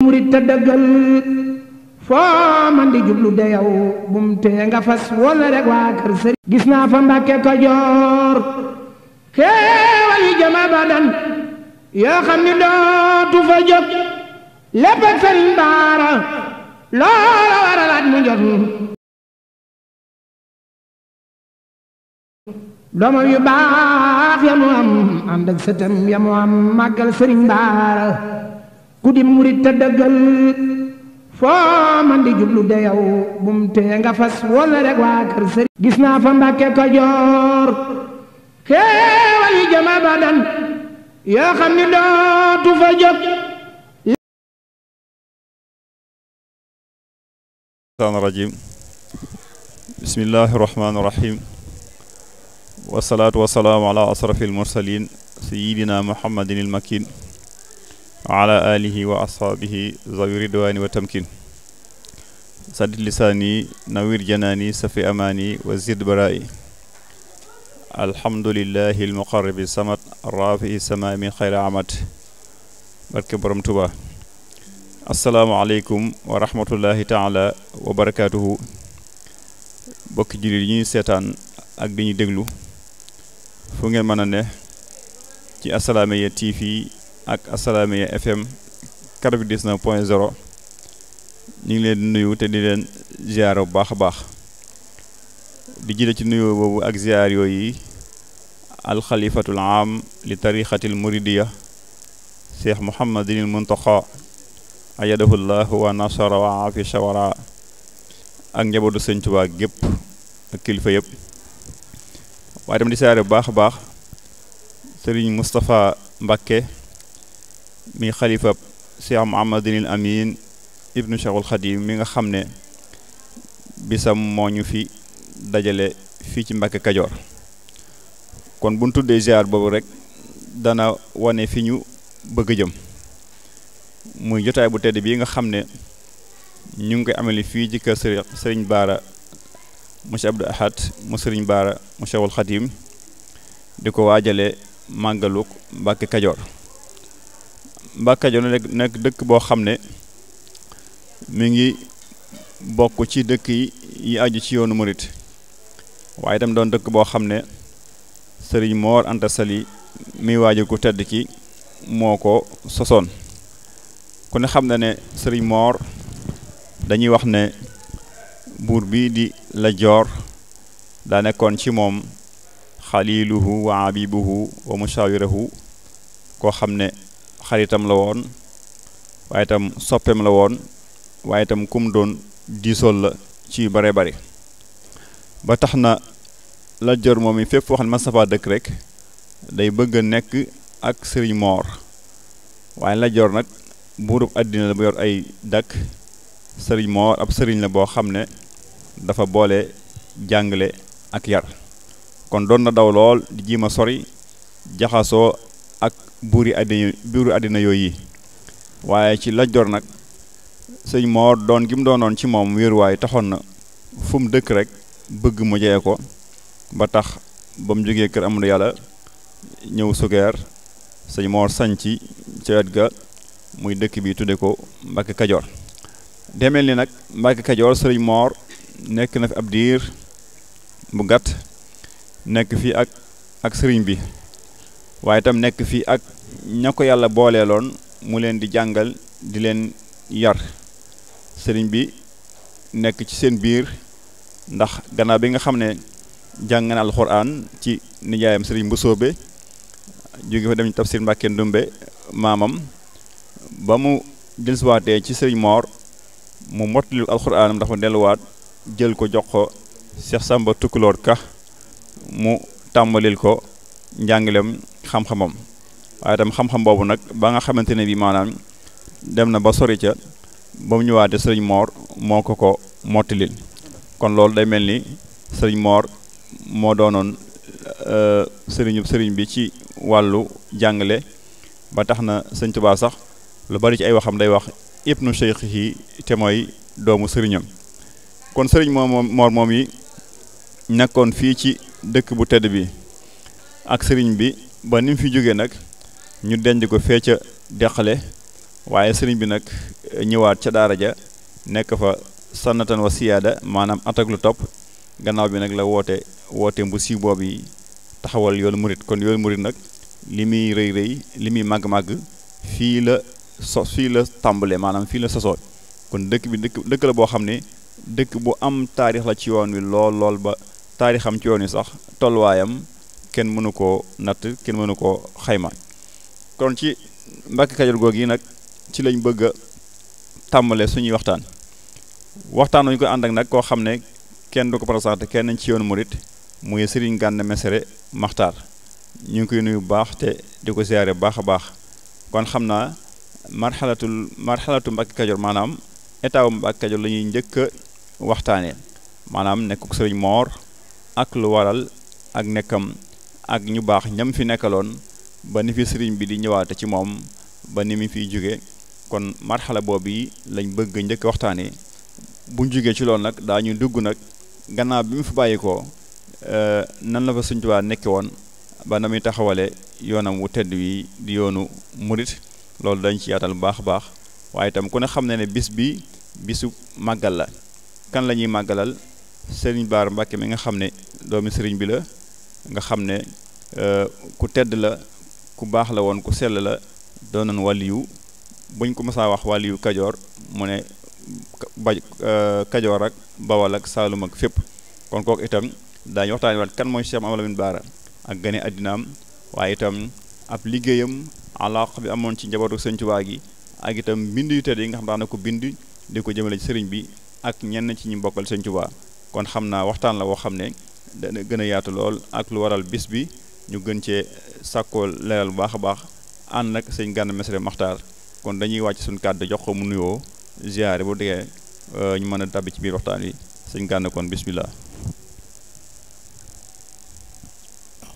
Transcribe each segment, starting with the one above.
murit te dëggal foo man di jublu de yow bum tee nga fas wala rek waa kër sëriñ gis naa fa Mbàkke Kajoor xéewal yi jëm abadan yoo xam ni dootu fa jóg lépp ak sëriñ Baara loola waralaat mu jot doomam yu baax ya mu am ànd ak sëtam ya mu am màggal sëriñ Baara ku di murit te dëggal foo man di jublu de yow bum tee nga fas wala rek waa kër sëriñ gis naa fa Mbàkke Kajoor xéewal yi jëm abadan yoo xam ni dootu fa jóg rajim bismillahi rahmaani rahim wasalaatu wasalaamu ala asrafil mursalin sayidina muhammadin il makin wa ala alihi wa ashaabihi zawi ridwaani wa tamkin saddid lisaani nawir janaani safi amaani wa zid baraa'i alhamdulillahi almuqarrabi samad rafi'i sama min xayra amad barke borom Tuba asalaamaaleykum wa rahmatullahi taala wa barakaatuhu bokki jullit yi ñuy seetaan ak di ñu déglu fu ngeen mën a ne ci Assalaamy TV ak Assalaamy FM 99.0 ñu ngi leen di nuyu te di leen ziar bu baax a baax di jële ci nuyu boobu ak ziar yooyu alxalifatul am li tarixatil muridiya Cheikh Mouhamadinil Muntaxa ayadahullah wa nasara wa afisha wara ak njabootu Sëñ Tuubaa gépp ak kilifa yëpp waaye tam di siyaare bu baax a baax Sëriñ Moustapha Mbakke mi xalifa Cheikh Mouhamadinil Amin ibnu Cheikhul Khadim mi nga xam ne bisam moo ñu fi dajale fii ci Mbàkke Kajoor kon bu ñu tuddee ziar boobu rek dana wane fi ñu bëgg jëm muy jotaay bu tedd bii nga xam ne ñu ngi koy amali fii ci kër Sëriñ Baara monsieur Abdou Ahad mu Sëriñ Baara mu Cheikhul Khadim di ko waajale màggaluk Mbàkke Kajoor Mbàkke Kajoor nekk dëkk boo xam ne mi ngi bokk ci dëkk yi aju ci yoonu murit waaye itam doon dëkk boo xam ne Sëriñ Moor Anta Sali mi waajur ku tedd ki moo ko sosoon ku ne xam na ne Sëriñ Moor dañuy wax ne buur bii di Lat Joor daa nekkoon ci moom xaliluhu wa abibuhu wa mushawirahu koo xam ne xaritam la woon waaye itam soppeem la woon waaye itam kum doon diisool la ci bare bare ba tax na Lat Joor moom yi fépp foo xam ne mas na faa dëkk rek day bëgg a nekk ak Sëriñ Moor waaye Lat Joor nag buurub àddina la bu yor ay dàkk Sëriñ Moor ab sëriñ la boo xam ne dafa boole jàngale ak yar kon doon na daw lool di jiima sori jaxasoo ak buuri àddina yooyu yi waaye ci Lat Joor nag Sëriñ Moor doon gi mu doonoon ci moom wéeruwaay taxoon na fu mu dëkk rek bëgg mu jeye ko ba tax ba mu jógee kër Amadou Yàlla ñëw Sugeer Sëriñ Moor sañci ca wet ga muy dëkk bi tudde ko Mbàkke Kajoor demel ni nag Mbàkke Kajoor Sëriñ Moor nekk na fi ab diir bu gàtt nekk fi ak sëriñ bi waaye itam nekk fi ak ña ko yàlla booleeloon mu leen di jàngal di leen yar sëriñ bi nekk ci seen biir ndax gannaaw bi nga xam ne jàng na alxuraan ci nijaayam Sëriñ Mbusoobe jóge fa dem ci Tafsir Mbàkke Ndumbe maamam ba mu dellusiwaatee ci Sëriñ Moor mu mottali alxuraanam dafa delluwaat jël ko jox ko Cheikh Samba Tukulóor Ka mu tàmbalil ko njàngalem xam-xamam waaye itam xam-xam boobu nag ba nga xamante ne bi maanaam dem na ba sori ca ba mu ñëwaatee Sëriñ Moor moo ko mottalil kon loolu day mel ni Sëriñ Moor moo doonoon sëriñ bi ci wàllu jàngale ba tax na Sëñ Tuubaa sax lu bari ci ay waxam day wax ibnu cheikhihi te mooy doomu sëriñam kon Sëriñ Moor moom yi nekkoon fii ci dëkk bu tedd bi ak sëriñ bi ba ni mu fi jógee nag ñu denc ko fee ca deqale waaye sëriñ bi nag ñëwaat ca daara ja nekk fa sannatan wa siyaada maanaam at ak lu topp gannaaw bi nag la woote bu siiw boobu yi taxawal yoonu murit kon yoonu murit nag li muy rëy rëy li muy màgg-màgg fii la tàmbalee maanaam fii la sosoo kon dëkk bi dëkk la boo xam ne dëkk bu am taarix la ci yoon wi lool ba taarixam ci yoon wi sax tolluwaayam kenn mënu koo natt kenn mënu koo xayma kon ci Mbàkke Kajoor googu yi nag ci lañ bëgg a tàmbalee suñuy waxtaan nañu ko ànd ak nag koo xam ne kenn du ko présenté kenn ci yoonu murit muy Serigne Gana Messere Maxtaar ñu ngi koy nuyu bu baax te di ko ziyaare bu baax a baax kon xam naa marxalatu Mbàkke Kajoor maanaam état wu Mbàkke Kajoor la ñuy njëkk a waxtaanee maanaam nekkuk Sëriñ Moor ak lu waral ak nekkam ak ñu baax ñam fi nekkaloon ba ni fi sëriñ bi di ñëwaate ci moom ba ni mu fiy jóge kon marxala boobu yi lañ bëgg njëkk waxtaanee buñ jógee ci loolu nag daañu dugg nag gannaaw bi mu fi bàyyi ko nan la fa Sëriñ Tuubaa nekke woon ba na muy taxawale yoonam wu tedd wi di yoonu murit loolu dañ ci yaatal bu baax a baax waaye itam ku ne xam ne bis bi bisu màggal la kan la ñuy màggalal Sëriñ Baara Mbàkke mi nga xam ne doomi sëriñ bi la nga xam ne ku tedd la ku baax la woon ku sell la doonoon wàlliyu buñ ko mësaa wax wàlliyu Kajoor mu ne Kajoor ak Bawal ak Saalum ak fépp kon kooku itam daañu waxtaanee waat kan mooy Cheikh Mamadou Lamine Bara ak gane addinaam waaye itam ab liggéeyam alaaq bi amoon ci njabootu Sëriñ Tuubaa gi ak itam mbind yu tedd yi nga xam daan na ko bind di ko jëmale ci sëriñ bi ak ñenn ci ñi bokkal Sëriñ Tuubaa kon xam naa waxtaan la woo xam ne dana gën a yaatu lool ak lu waral bis bi ñu gën cee sàkkoo leeral bu baax a baax ànd nag sëñ Gana Messere Maxtaar kon dañuy wàcc suñu kàddu jox ko mu nuyoo ziyaare bu dee ñu mën a tàbbi ci biir waxtaan wi sëñ Gana kon bismillah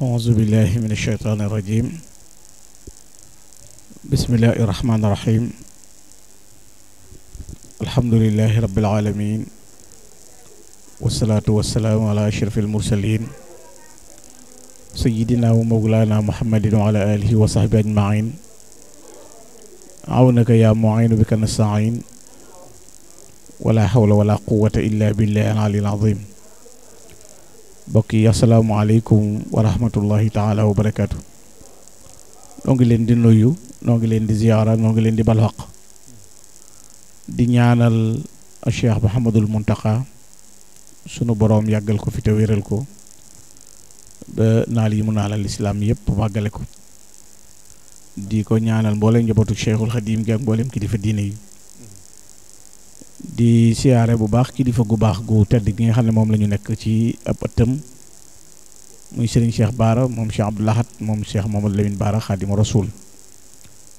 auzu billahi min ashaytaani rajim bismillahi rahmaani rahim alhamdulillahi rabbil alamin wasalaatu wasalaamu ala ashrafil mursalin sayidina wa mawlana muhammadin wa ala alihi wa sahbi ajmain awnaka ya mu'inu bika nasta'in wala hawla wala quwwata illa billahi al-ali al-azim bokk yi assalaamu aleykum wa rahmatullahi taala wa barakatu noo ngi leen di nuyu noo ngi leen di ziyaara noo ngi leen di balxaq di ñaanal Cheikh Mouhamadul Muntaqa sunu boroom yàggal ko fi te wéral ko ba naal yi mu naalal lislaam yëpp màggale ko di ko ñaanal mboolem njabootu Cheikhul Xadim gi ak mboolem kilifa diine yi di siyaare bu baax kilifa gu baax gu tedd gi nga xam ne moom la ñu nekk ci ab ëttam muy Serigne Cheikh Bara moom Cheikh Abdou Lahad moom Cheikh Mamadou Lamine Bara Xaadimu Rasuul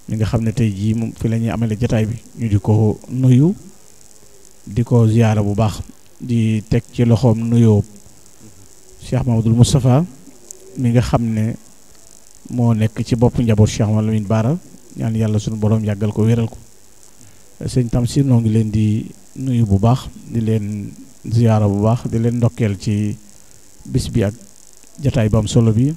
mi nga xam ne tey jii moom fi la ñuy amale jataay bi ñu di ko nuyu di ko ziyaare bu baax di teg ci loxoom nuyoo Cheikh Mamadou Moustapha mi nga xam ne moo nekk ci bopp njaboot Cheikh Mamadou Lamine Bara ñaan yàlla sunu borom yàggal ko wéral ko sëñ Tamsir noo ngi leen di nuyu bu baax di leen ziyaara bu baax di leen ndokkeel ci bis bi ak jataay bu am solo bi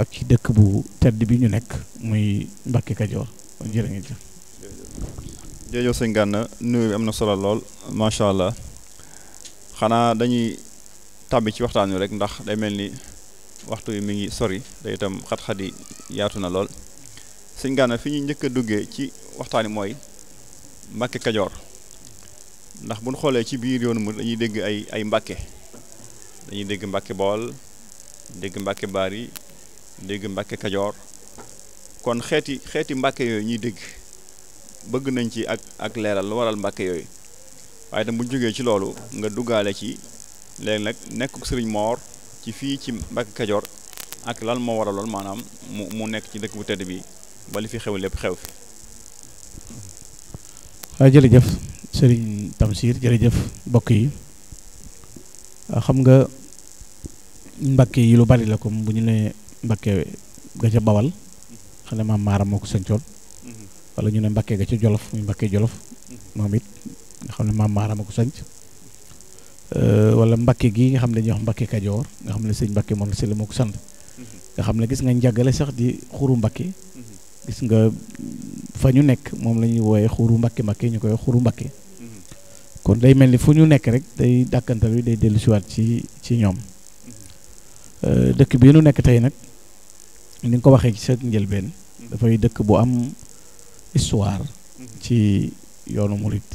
ak ci dëkk bu tedd bi ñu nekk muy Mbàkke Kajoor jërë ngeen jëf. jërëjëf sëñ Gana nuyu bi am na solo lool macha allah xanaa dañuy tàbbi ci waxtaan wi rek ndax day mel ni waxtu yi mi ngi sori day itam xat-xat yi yaatu na lool sëñ Gana fi ñuy njëkk a duggee ci waxtaan wi mooy Mbàkke Kajoor ndax bu ñu xoolee ci biir yoonu mu dañuy dégg ay Mbàkke dañuy dégg Mbàkke Bawol dégg Mbàkke Bari dégg Mbàkke Kajoor kon xeeti Mbàkke yooyu ñuy dégg bëgg nañ ci ak leeral lu waral Mbàkke yooyu waaye tam bu ñu jógee ci loolu nga duggaale ci léegi nag nekkuk Sëriñ Moor ci fii ci Mbàkke Kajoor ak lan moo waraloon maanaam mu nekk ci dëkk bu tedd bi ba li fi xew lépp xew fi. waaw jërëjëf Serigne Tamsir jërëjëf mbokk yi xam nga Mbàkke yi lu bari la comme bu ñu nee Mbàkke ga ca Bawal xam ne maam Maaram moo ko sancoon wala ñu ne Mbàkke ga ca Jolof muy Mbàkke Jolof moom it nga xam ne maam Maaram moo ko sanc wala Mbàkke gi nga xam ne dañuy wax Mbàkke Kajoor nga xam ne sëñ Mbàkke moom la moo ko sant nga xam ne gis nga njàggale sax di xuru Mbàkke gis nga fa ñu nekk moom la ñuy wooyee xuru Mbakke Mbakke ñu koy xuru Mbakke kon day mel ni fu ñu nekk rek day dàkkantal bi day dellusiwaat ci ñoom dëkk bii nu nekk tey nag ni nga ko waxee ci sa njëlbeen dafay dëkk bu am histoire ci yoonu murit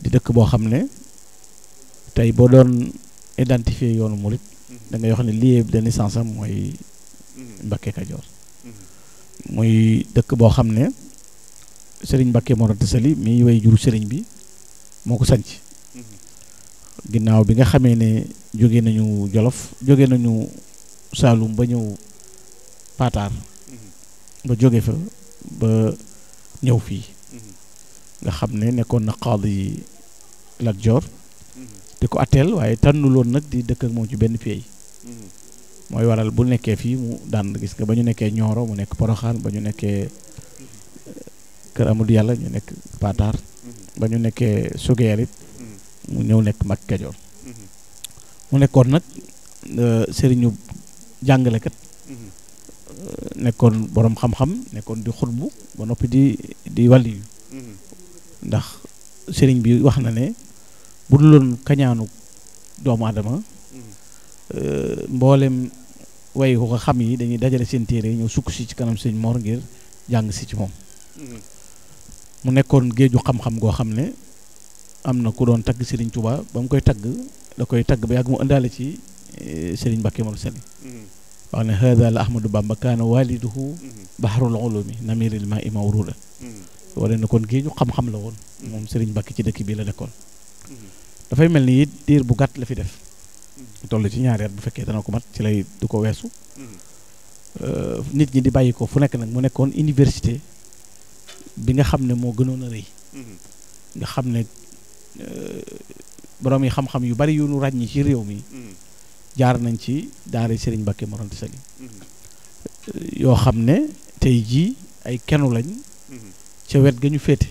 di dëkk boo xam ne tey boo doon identifier yoonu murit da ngay wax ne lieu de naissance am mooy Mbakke Kajoor muy dëkk boo xam ne Serigne Mbakke Mor Anta Sali mi way juru Serigne bi moo ko sanc ginnaaw bi nga xamee ne jóge nañu Jolof jóge nañu Saalum ba ñëw Pataar ba jóge fa ba ñëw fii nga xam ne nekkoon na qaadi Lat Joor di ko atteel waaye tànnuloon nag di dëkk ak moom ci benn pays mooy waral bu nekkee fii mu daan gis nga ba ñu nekkee Ñooro mu nekk Poroxaan ba ñu nekkee Kër Amadou Yàlla ñu nekk Pataar ba ñu nekkee Sugeer it mu ñëw nekk Mbakke Kajoor mu nekkoon nag sëriñu jàngalekat nekkoon borom xam-xam nekkoon di xutbu ba noppi di wàlli yu ndax sëriñ bi wax na ne bu duloon kañaanu doomu adama mboolem way ko xam yi dañuy dajale seen téere ñëw sukk si ci kanam sëñ Mor ngir jàng si ci moom mu nekkoon géeju xam-xam goo xam ne am na ku doon tagg Serigne Touba ba mu koy tagg da koy tagg ba yàgg mu indaale ci Serigne Mbakke Mor Sali wax ne hada la Ahmadou Bamba kaana waliduhu bahrul ulumi namiril ma i mawruda wala ne kon géeju xam-xam la woon moom Serigne Mbakke ci dëkk bii la nekkoon dafay mel ni it diir bu gàtt la fi def toll ci ñaari at bu fekkee dana ko mat ci lay du ko weesu nit ñi di bàyyi ko fu nekk nag mu nekkoon université bi nga xam ne moo gënoon a rëy nga xam ne borom yi xam-xam yu bari yu nu ràññi ci réew mi jaar nañ ci daara Serigne Mbakke Mor Anta Sali yoo xam ne tey jii ay kenu lañ ca wet ga ñu féete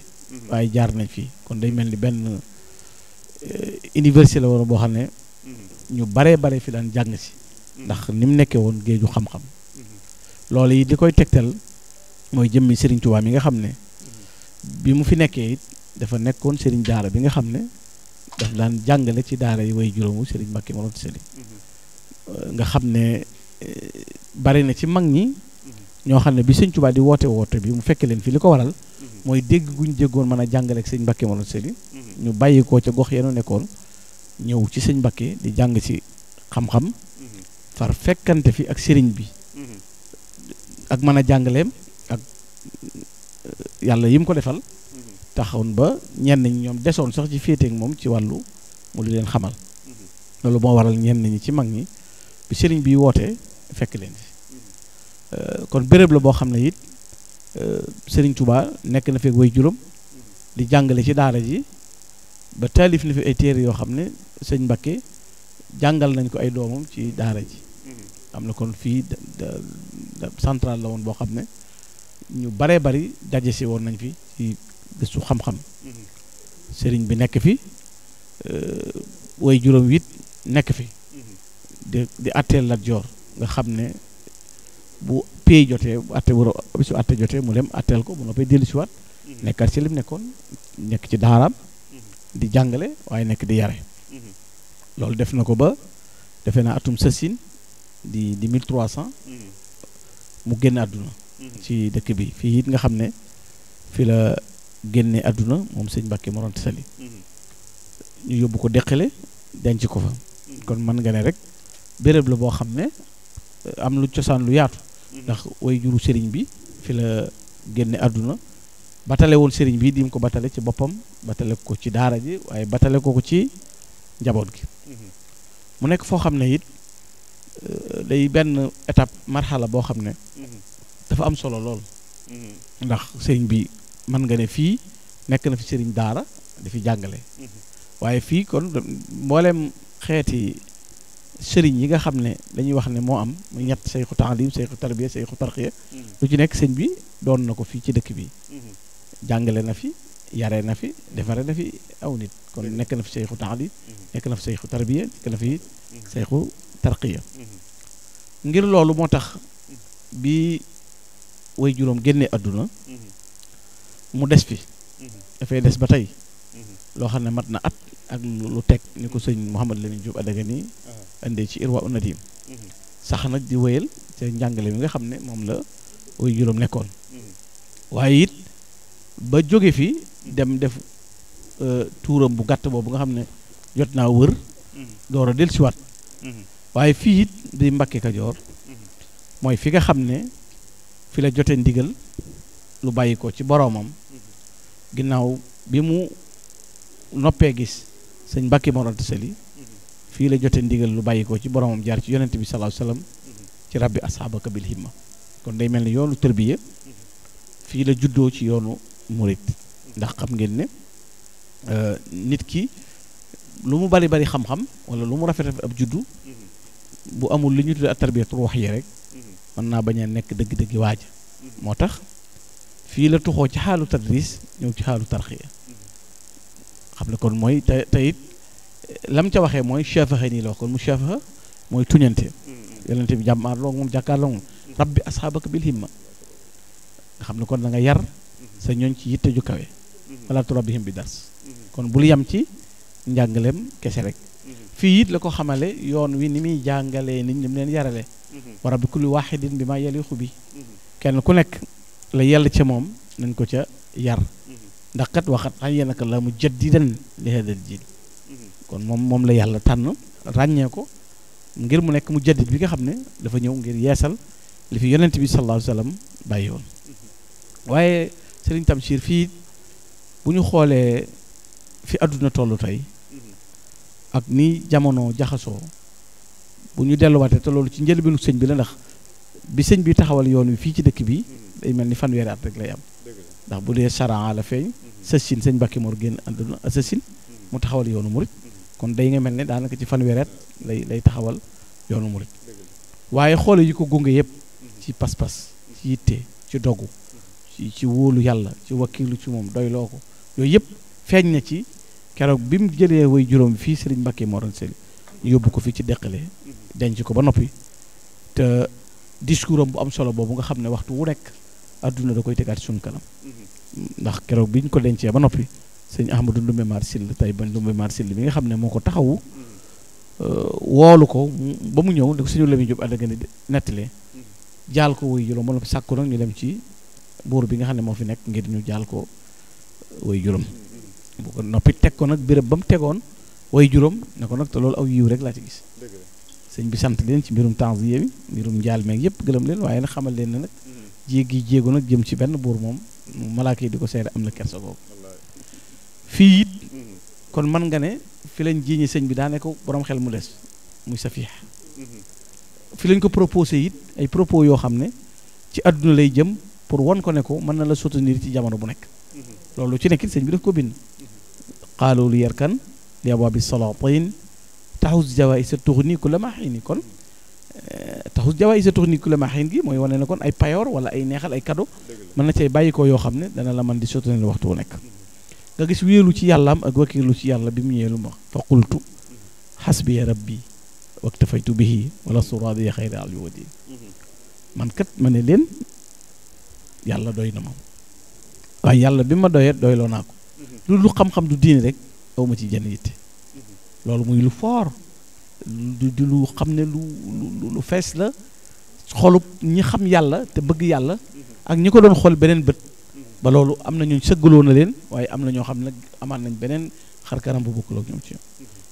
waaye jaar nañ fii kon day mel ni benn université la woon boo xam ne ñu baree bare fi daan jàng si ndax ni mu nekkee woon géeju xam-xam loolu yi di koy tegtal mooy jëmmi Serigne Touba mi nga xam ne bi mu fi nekkee it dafa nekkoon Serigne daara bi nga xam ne daf daan jàngale ci daara yi way juróomu Serigne Mbakke Mor Anta Sali nga xam ne bari na ci mag ñi ñoo xam ne bi Serigne Touba di woote bi mu fekkee leen fi li ko waral mooy dégg guñ déggoon mën a jàngale ak Serigne Mbakke Mor Anta Sali ñu bàyyi ko ca gox yenu nekkoon ñëw ci Serigne Mbakke di jàng ci xam-xam far fekkante fi ak Serigne bi ak mën a jàngaleem ak yàlla yi mu ko defal taxawoon ba ñenn ñi ñoom desoon sax ci féeteek moom ci wàllu mu di leen xamal loolu moo waral ñenn ñi ci mag ñi bi Serigne bi wootee fekk leen fi kon béréb la boo xam ne it Serigne Touba nekk na fi ak way juróom di jàngale ci daara ji ba taalif na fi ay téere yoo xam ne sëñ Mbakke jàngal nañ ko ay doomam ci daara ji am na kon fii central la woon boo xam ne ñu baree bari daje si woon nañ fi ci gëstu xam-xam sëriñ bi nekk fi way juróom wit nekk fi di atteel Lat Joor nga xam ne bu pay jotee bu atte wuro bisu atte jotee mu dem atteel ko bu noppee dellusiwaat nekkat ci lim nekkoon nekk ci daaraam di jàngale waaye nekk di yare loolu def na ko ba defe naa atum sësin di 1300 mu génn àdduna ci dëkk bi fii it nga xam ne fi la génne àdduna moom sëñ Mbakke Mor Anta Sali ñu yóbbu ko deqale denc ko fa kon mën nga ne rek béréb la boo xam ne am lu cosaan lu yaatu ndax way juru sëriñ bi fi la génne àdduna batale woon sëriñ bi dim ko batale ci boppam batale ko ci daara ji waaye batale ko ci njaboot gi mu nekk foo xam ne it day benn étape marxala boo xam ne dafa am solo lool ndax sëriñ bi mën nga ne fii nekk na fi sëriñ daara di fi jàngale waaye fii kon mboolem xeeti sëriñ yi nga xam ne dañuy wax ne moo am muy ñett sayxu taalim sayxu tarbiya sayxu tarxiya lu ci nekk sëñ bi doon na ko fii ci dëkk bi jàngale na fi yare na fi defare na fi aw nit kon nekk na fi sayxu taalim nekk na fi sayxu tarbiya nekk na fi sayxu tarqiya ngir loolu moo tax bi way juróom génnee àdduna mu des fi dafay des ba tey loo xam ne mat na at ak lu teg ni ko sëñ Mouhamadou Lamine Diop Adagani indee ci Irwa Unadim sax nag di wéyal ca njàngale mi nga xam ne moom la way juróom nekkoon waaye it ba jóge fi dem def tuuram bu gàtt boobu nga xam ne jot naa wër door a dellusiwaat waaye fii it di Mbàkke Kajoor mooy fi nga xam ne fi la jote ndigal lu bàyyi ko ci boroomam ginnaaw bi mu noppee gis sëñ Mbàkke Mor Anta Sali fii la jote ndigal lu bàyyi ko ci boroomam jaar ci yonent bi sallallahu alayhi wasallam ci rabbi asxaabaka bil himma kon day mel ni yoonu tërbiya fii la juddoo ci yoonu murit ndax xam ngeen ne nit ki lu mu bari bari xam-xam wala lu mu rafet ab juddu bu amul li ñu tuddee ak tarbiyatu ruux yi rek mën naa bañ a nekk dëgg-dëggi waaja moo tax fii la tuxoo ci xaalu tadris ñëw ci xaalu tarxiya xam ne kon mooy te it lam ca waxee mooy shafaxa nii la wax kon mu shafaxa mooy tuñante yonente bi jàmmaarloo moom jàkkaarloo moom rabbi asxaabaka bil himma nga xam ne kon da nga yar sa ñooñ ci yitte ju kawe wala turabbihim bi dars kon bul yam ci njàngaleem kese rek fii it la ko xamale yoon wi ni muy jàngalee nit ñi mu leen yarale wa rabbi kulli waxidin bi ma yaliqu bi kenn ku nekk la yell ca moom nañ ko ca yar ndax kat waxat xañ yenaka la mu jaddidan li hadal jil kon moom la yàlla tànn ràññee ko ngir mu nekk mu jaddid bi nga xam ne dafa ñëw ngir yeesal li fi yonent bi sallallahu alayhi wasallam bàyyi woon waaye Sëriñ Tamsir fii bu ñu xoolee fi àdduna tollu tey ak ni jamono jaxasoo bu ñu delluwaatee te loolu ci njëlbeenu sëñ bi la ndax bi sëñ bi taxawal yoon wi fii ci dëkk bi day mel ni fanweeri at rek lay am ndax bu dee charan la feeñ sësin sëñ Mbàkke Mor génn àdduna sësin mu taxawal yoonu murit kon day nga mel ne daanaka ci fanweeri at lay taxawal yoonu murit waaye xoole yi ko gunge yëpp ci pas-pas ci yitte ci dogu ci wóolu yàlla ci wakkilu ci moom doyloo ko yooyu yëpp feeñ na ci keroog bi mu jëlee way juróom fii Sëriñ Mbàkke Mor Anta Sali ñu yóbbu ko fii ci deqale denc ko ba noppi te discours am bu am solo boobu nga xam ne waxtu wu nekk adduna da koy tegaat suñu kanam ndax keroog bi ñu ko dencee ba noppi sëñ Ahmadou Ndumbe Mar Sill tey ba Ndumbe Mar Sill bi nga xam ne moo ko taxawu woolu ko ba mu ñëw da ko sëñu Lamine Diop Adagani nettalee jaal ko way juróom ba noppi sàkku nag ñu dem ci buur bi nga xam ne moo fi nekk ngir ñu jaal ko way juróom bu ko noppi teg ko nag béréb ba mu tegoon way juróom ne ko nag te loolu aw yiw rek laa ci gis sëñ bi sant leen ci mbirum tanziya bi mbirum njaal meeg yëpp gërëm leen waaye nag xamal leen ne nag jéego nag jëm ci benn buur moom malaaka yi di ko seere am na kersa googu fii it kon mën nga ne fi lañ jiiñi sëñ bi daa ne ko borom xel mu des muy safiix fi lañ ko proposé it ay propos yoo xam ne ci àdduna lay jëm pour won ko ne ko mën na la soutenir ci jamono bu nekk loolu ci nekkit sëñ bi daf ko bind qaalu li yarkan li abwaabi salaatin taxus jawaïsa tuxni ku la ma xiini kon taxus jawaïsa tuxni ku la ma xiin gi mooy wane ne kon ay payoor wala ay neexal ay cadeau mën na cay bàyyi ko yoo xam ne dana la mën di soutenir waxtu wu nekk nga gis wéelu ci yàllaam ak wakiilu ci yàlla bi mu ñëwee lu ma fa qultu xasbiya rabbi waktafaytu bihi wala suraadiya xayra al yuwadi man kat ma ne leen yàlla doy na ma waaye yàlla bi ma doyee doyloo naa ko lu xam-xam du diine rek aw ma ci jenn yitte loolu muy lu fort du lu xam ne lu fees la xolub ñi xam yàlla te bëgg yàlla ak ñi ko doon xool beneen bët ba loolu am na ñu sëggaloo na leen waaye am na ñoo xam ne amaat nañ beneen xarkanam bu bokkul ak ñoom ci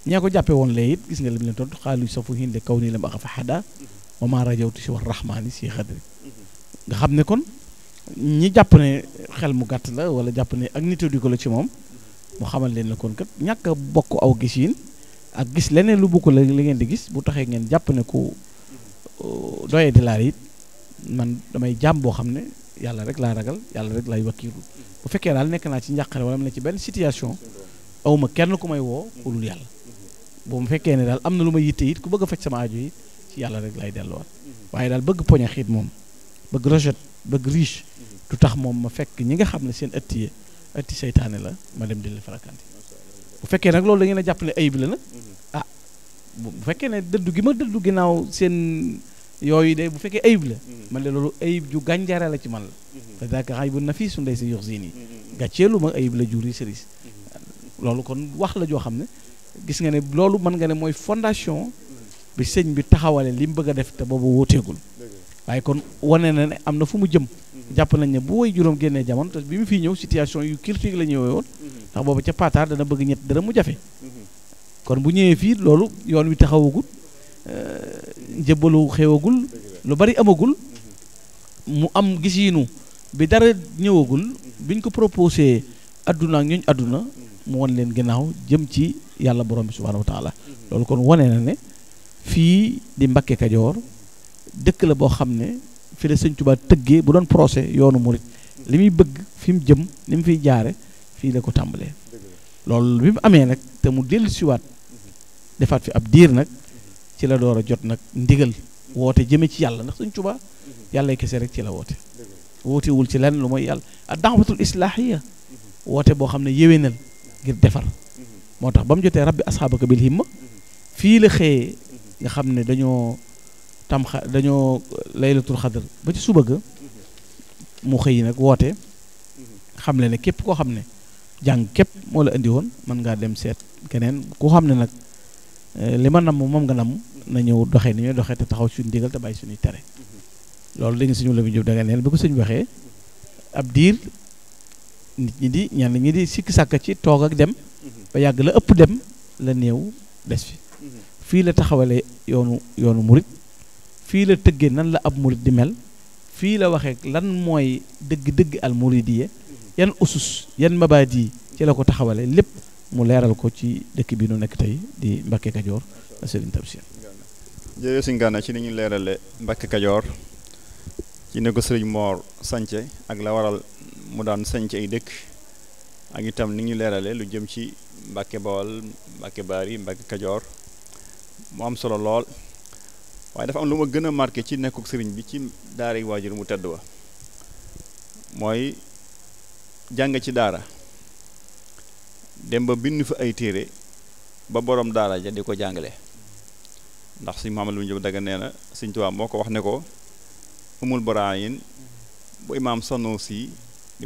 ñee ko jàppee woon lee it gis nga li mu leen tontu xaalu safu hinde kaw nii la ma axa xada wa ma rajawtu si war rahmaani si xadri nga xam ne kon ñi jàpp ne xel mu gàtt la wala jàpp ne ak nité di ko la ci moom mu xamal leen ne kon kat ñàkk a bokk aw gis yin ak gis leneen lu bokk la li ngeen di gis bu taxee ngeen jàpp ne ku doyee di laar it man damay jàmm boo xam ne yàlla rek laa ragal yàlla rek laay wakkiilu bu fekkee daal nekk naa ci njàqare wala mu ne ci benn situation awma kenn ku may woo ku dul yàlla bu mu fekkee ne daal am na lu ma yitte it ku bëgg a faj sama aajo it ci yàlla rek laay delluwaat waaye daal bëgg poñe xiit moom bëgg rejet bëgg riche du tax moom ma fekk ñi nga xam ne seen ëtti seytaane la ma dem di leen farakanti bu fekkee nag loolu da ngeen a jàpp ne ayib la nag ah bu fekkee ne dëddu gi ma dëddu ginnaaw seen yooyu de bu fekkee ayib la man de loolu ayib ju gànjare la ci man la fa daaka aybun nafiisun laysa yuxzini gàcceelu ma ayib la juri sëriñ loolu kon wax la joo xam ne gis nga ne loolu mën nga ne mooy fondation bi sëñ bi taxawale li mu bëgg a def te boobu wóoteegul waaye kon wane na ne am na fu mu jëm jàpp nañ ne bu way juróom génnee jamono te bi mu fii ñëw situation yu critique la ñëwee woon ndax boobu ca Pataar dana bëgg ñett dara mu jafe kon bu ñëwee fii loolu yoon wi taxawagul njëbbalu xewagul lu bari amagul mu am gisiinu bi dara ñëwagul biñ ko proposé adduna ak ñooñ adduna mu won leen ginnaaw jëm ci yàlla borom bi subhaanahu wa taala loolu kon wane na ne fii di Mbakke Kajoor dëkk la boo xam ne fi la sëñ Tuubaa tëggee bu doon procès yoonu murit li muy bëgg fi mu jëm ni mu fiy jaare fii la ko tàmbalee loolu bi mu amee nag te mu dellu siwaat defaat fi ab diir nag ci la door a jot nag ndigal woote jëme ci yàlla ndax sëñ Tuubaa yàlla kese rek ci la woote wootewul ci lenn lu mooy yàlla ak da'watul islaahiya woote boo xam ne yéwénal ngir defar moo tax ba mu jotee rabbi asxaabaka bil himma fii la xëyee nga xam ne dañoo laylatul xadr ba ci suba ga mu xëy nag woote xam le ne képp koo xam ne jàng képp moo la indi woon mën ngaa dem seet keneen ku xam ne nag li ma namm moom nga namm na ñëw doxee ni ñuy doxee te taxaw suñu ndigal te bàyyi suñuy tere loolu da nga suñu la bi jóg da nga neen bi ko sëñ waxee ab diir nit ñi di ñenn ñi di sikki sàkk ci toog ak dem ba yàgg la ëpp dem la néew des fi fii la taxawale yoonu murit fii la tëggee nan la ab murit di mel fii la waxee lan mooy dëgg-dëgg al muridiyya yan usus yan mabaadi ci la ko taxawale lépp mu leeral ko ci dëkk bi nu nekk tey di Mbakke Kajoor Sëriñ Tamsir jërëjëf Sëriñ Gana ci ni ñu leerale Mbakke Kajoor ci ne ko Sëriñ Moor sance ak la waral mu daan sanc ay dëkk ak itam ni ñu leerale lu jëm ci Mbakke Bawol Mbakke Baari Mbakke Kajoor mu am solo lool waaye dafa am lu ma gën a marqué ci nekkuk sëriñ bi ci daara yi waajur mu tedd wa mooy jàng ci daara dem ba bind fa ay téere ba borom daara ja di ko jàngale ndax suñ Muhammad lu ñu daga nee na Sëriñ Tuubaa moo ko wax ne ko umul baraayin bu imaam Sanusi di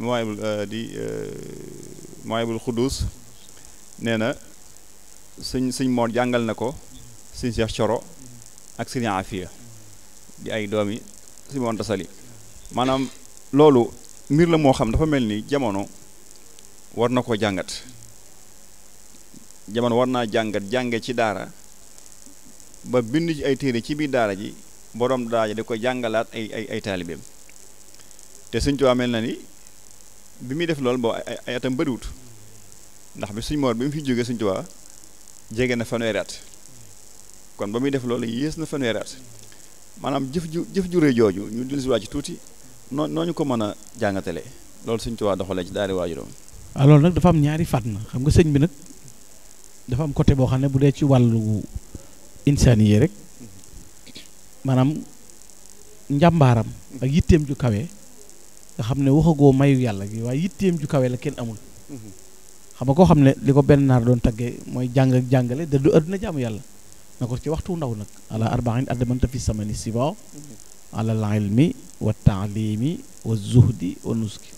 Mawaahibul Xuddus nee na sëñ Moor jàngal na ko sëñ Cheikh Coro ak sëñ Afiya di ay doomi si Mor Anta Sali maanaam loolu mbir la moo xam dafa mel ni jamono war na ko jàngat jamono war naa jànge ci daara ba bind ci ay téere ci biir daara ji borom daara ji di ko jàngalaat ay taalibeem te Sëñ Tuubaa mel na ni bi muy def loolu boo ay atam bëriwut ndax bi Sëñ Moor bi mu fi jógee Sëñ Tuubaa jege na fanweeri at kon ba muy def loolu yées na fanweeri at maanaam jëf ju rëy jooju ñu dellusiwaat ci tuuti noo ñu ko mën a jàngatale loolu Sëñ Tuubaa doxalee ci daari waajuram. waaw loolu nag dafa am ñaari fànn xam nga sëñ bi nag dafa am côté boo xam ne bu dee ci wàllu insaaniye rek maanaam njàmbaaram ak yitteem ju kawe nga xam ne waxagoo mayu yàlla gi waaye yitteem ju kawe la kenn amul. xam nga koo xam ne li ko benn naar doon taggee mooy jàng ak jàngale da du àdduna jaamu yàlla na ko ci waxtu ndaw nag ala arba'in addamanta fi samani siba ala al ilmi wa taalimi wa zuhdi wa nuski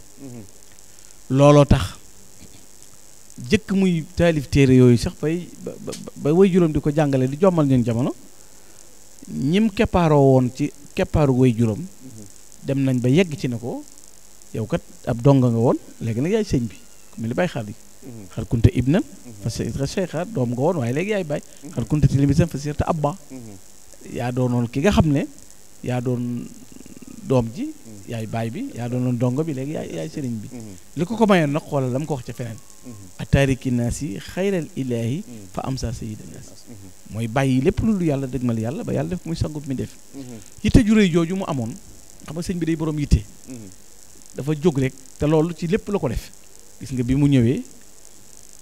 looloo tax jëkk muy taalif téere yooyu sax ba way juróom di ko jàngale di jommal ñun jamono ñim keppaaroo woon ci keppaaru way juróom dem nañ ba yegg ci ne ko yow kat ab donga nga woon léegi nag yaay sëñ bi mu li bàyyi xaal yi xar kunte ibnan fa sirta cheikha doom nga woon waaye léegi yaay bàyyi xar kunte tilmisan fa sirta abba yaa doonoon ki nga xam ne yaa doon doom ji yaay baay bi yaa doonoon dongo bi léegi yaay sëriñ bi li ko mayoon nag xoolal la mu ko wax ca feneen ataariki naasi xayral ilaahi fa am sa sayida naasi mooy bàyyi lépp lu yàlla dëgmal yàlla ba yàlla def muy sangub mi def yitte ju réy jooju mu amoon xam nga sëñ bi day boroom yitte dafa jóg rek te loolu ci lépp la ko def gis nga bi mu ñëwee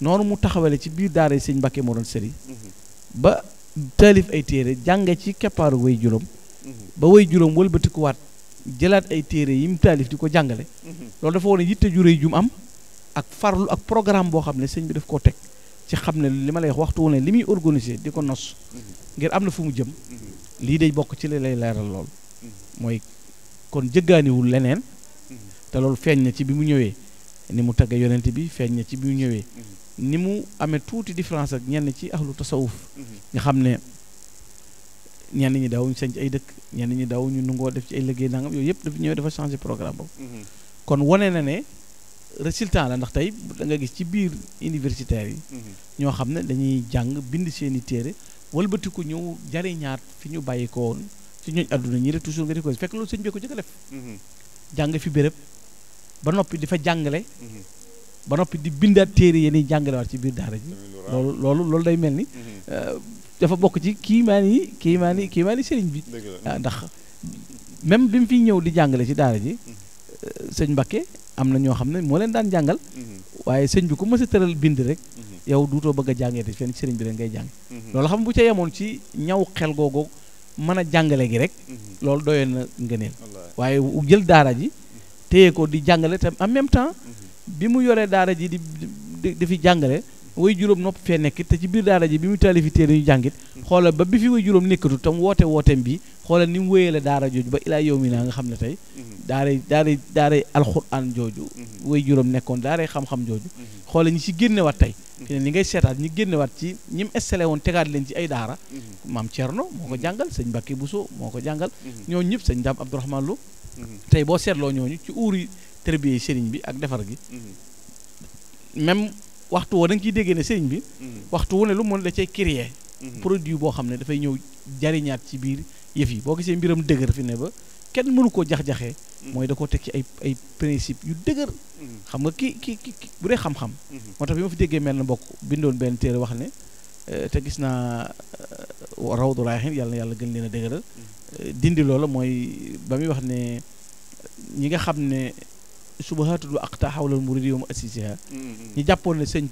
noonu mu taxawale ci biir daara sëñ Mbakke moo doon sëri ba taalif ay téere jànge ci keppaaru way juróom ba way juróom wëlbatikuwaat jëlaat ay téere yi mu taalif di ko jàngale loolu dafa wane yitte ju réy ju mu am ak farlu ak programme boo xam ne sëñ bi daf koo teg ci xam ne li ma lay wax waxtu wu ne li muy organiser di ko nos ngir am na fu mu jëm lii day bokk ci li lay leeral lool mooy kon jëggaaniwul leneen te loolu feeñ na ci bi mu ñëwee ni mu tagge yonent bi feeñ na ci bi mu ñëwee ni mu amee tuuti différence ak ñenn ci ahlu tasawuf nga xam ne ñenn ñi daw ñu sañ ci ay dëkk ñenn ñi daw ñu nungoo def ci ay liggéey nangam yooyu yëpp dafa ñëwee dafa changé programme boobu kon wane na ne résultat la ndax tey da nga gis ci biir universitaires yi ñoo xam ne dañuy jàng bind seeni téere walbatiku ñëw jariñaat fi ñu bàyyi ko woon ci ñooñ àdduna ñi rek toujours nga di ko fekk loolu sëñ bi ko jëkk a def jàng fi béréb ba noppi di fa jàngale ba noppi di bindaat téere yéen jàngale waat ci biir daara ji loolu day mel ni dafa bokk ci kiimaani sëriñ bi ndax même bi mu fiy ñëw di jàngale ci daara ji sëñ Mbakke am na ñoo xam ne moo leen daan jàngal waaye sëñ bi ku mës a tëral bind rek yow duutoo bëgg a jàngee te fenn sëriñ bi rek ngay jàng loolu xam bu ca yemoon ci ñaw xel googu mën a jàngale gi rek loolu doyoon na ngëneel waaye jël daara ji téye ko di jàngale te en même temps bi mu yoree daara ji di fi jàngale way juróom nopp fee nekkit te ci biir daara ji bi mu taalifi téere ñu jàngit xoolal ba bi fi way juróom nekkatu tam wooteem bi xoolal ni mu wéyale daara jooju ba ilaa yow mi naa nga xam ne tey daaray alxuraan jooju way juróom nekkoon daaray xam-xam jooju xoolal ñi ci génnewaat tey fi ne ni ngay seetaat ñi génnewaat ci ñi mu installé woon tegaat leen ci ay daara maam Thierno moo ko jàngal sëñ Mbacke Bousso moo ko jàngal ñooñu ñëpp sëñ Dame Abdourahmane Lo tey boo seetloo ñooñu ci uuri tërbiye sëriñ bi ak defar gi même waxtu woo da nga ciy déggee ne sëriñ bi waxtu wu ne lu mën da cay créer produit boo xam ne dafay ñëw jariñaat ci biir yëf yi boo gisee mbiram dëgër fi ne ba kenn mënu koo jax-jaxee mooy da koo teg ci ay principe yu dëgër xam nga ki bu dee xam-xam moo tax bi ma fi déggee mel na mbokk bindoon benn téere wax ne te gis naa Rawdu Rayaahiin yàlla na yàlla gën leen a dëgëral dindi loola mooy ba muy wax ne ñi nga xam ne subahatul aqta xawlal muridi yow ma assisiha ñi jàppoon ne sëñ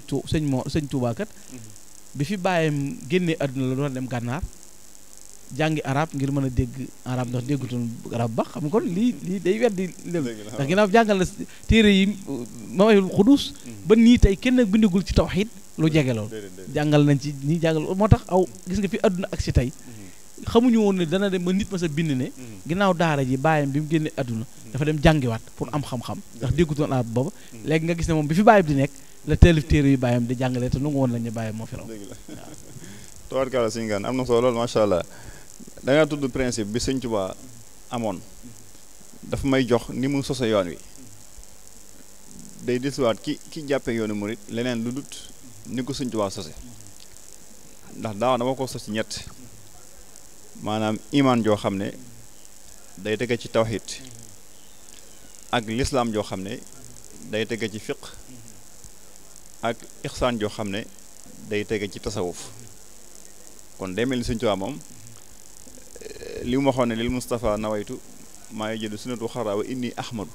Tuubaa kat bi fi bàyyam génnee àdduna la doon dem gànnaar jàngi arab ngir mën a dégg arab ndax déggutoon arab ba xam kon lii day weddi lépp ndax ginnaaw jàngal na téere yi Mawaahibul Quddus ba nii tey kenn bindagul ci tawxiid lu jege lool jàngal nañ ci ñi jàngal moo tax aw gis nga fi àdduna ak si tey xamuñu woon ne dana dem ba nit ma sa bind ne ginnaaw daara ji bàyyam bi mu génnee àdduna dafa dem jàngiwaat pour am xam-xam ndax déggutoon arab booba léegi nga gis ne moom bi fi bàyyam di nekk la taalif téere yu bàyyam di jàngale te nu nga woon lañ ne bàyyam moo fi raw tabaarkalla sëñ Gana am na solo lool macha allah da nga tudd principe bi sëñ Tuubaa amoon dafa may jox ni mu sose yoon wi day disuwaat ki jàppee yoonu murit leneen lu dut ni ko sëñ Tuubaa sose ndax dama ko sos ci ñett maanaam imaan joo xam ne day tege ci tawxiid ak lislaam joo xam ne day tege ci fiq ak ixsaan joo xam ne day tege ci tasawuf kon day mel ni Sëñ Tuubaa moom li mu waxoon ne lil Mustafa nawaytu maa ngi jënd sunnatu xaraa wa inni ahmadu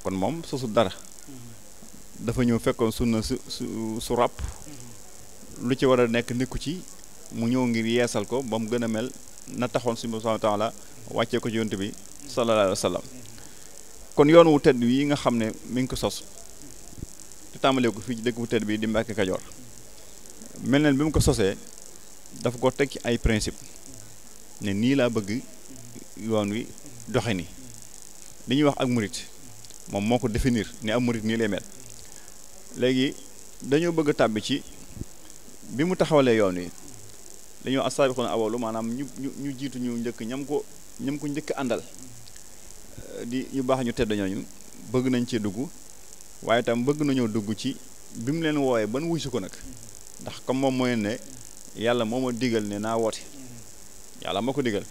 kon moom sosu dara dafa ñëw fekkoon sunna su ràpp lu ci war a nekku ci mu ñëw ngir yeesal ko ba mu gën a mel na taxoon suñu subhaanahu wa taala wàccee ko ci yonent bi sallallahu alayhi wa sallam kon yoon wu tedd yi nga xam ne mi ngi ko sos te tàmbalee ko fii ci dëkk bu tedd bi di Mbàkke Kajoor mel na bi mu ko sosee dafa ko teg ci ay principe ne nii laa bëgg yoon wi doxe ni li ñuy wax ak murit moom moo ko définir ni ak murit nii lay mel léegi dañoo bëgg a tàbbi ci bi mu taxawalee yoon wi dañoo as-saabiquuna awwalu maanaam ñu jiitu ñu njëkk ñam ko njëkk àndal di ñu baax ñu tedd ñooñu bëgg nañ cee dugg waaye tam bëgg nañoo dugg ci bi mu leen wooyee ban wuy su ko nag ndax comme moom mooy ne yàlla moo ma digal ne naa woote yàlla moo ko digal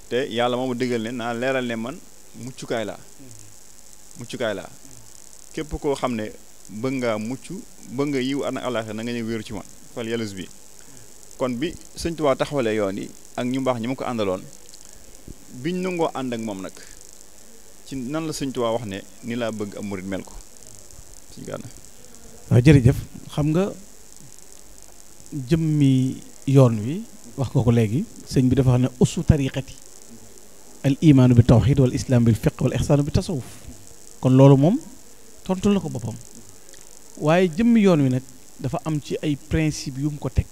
te yàlla moo ma digal ne naa leeral ne man muccukaay laa képp koo xam ne bëgg ngaa mucc bëgg nga yiw ana àllaaxira na nga ñëw wéeru ci man fal yàllus bi kon bi Sëñ Tuubaa taxawalee yoon yi ak ñu baax ñi ma ko àndaloon biñ nangoo ànd ak moom nag ci nan la Sëñ Tuubaa wax ne ni laa bëgg am murit mel ko Sëñ Gana waaw jërëjëf xam nga jëmmi yoon wi wax nga ko léegi sëñ bi dafa wax ne ussu tariqati al imaanu bi tawxid wal islam bil fiq wal ixsaanu bi tasawuf kon loolu moom tontul na ko boppam waaye jëmmi yoon wi nag dafa am ci ay principe yu mu ko teg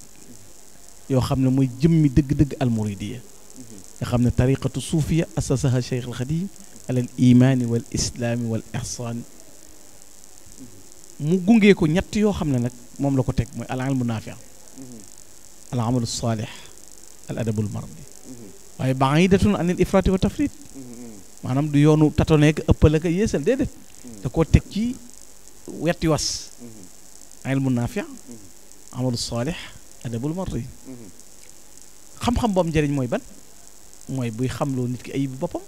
yoo xam ne mooy jëmmi dëgg-dëgg almuridiya nga xam ne tariqatu suufiya asasaha cheikh al xadim ala al imaani wal islaami wal ixsaan mu gungee ko ñett yoo xam ne nag moom la ko teg mooy al ilmu naafi al amalu saalih al adabul mardi waaye ba'idatun anil ifraati wa tafrit maanaam du yoonu tatoneek ëppal ak yéesal déedéet da koo teg ci wetti was ilmu naafi amalu saalih adabul mardi xam-xam boobu njëriñ mooy ban mooy buy xamloo nit ki ayib boppam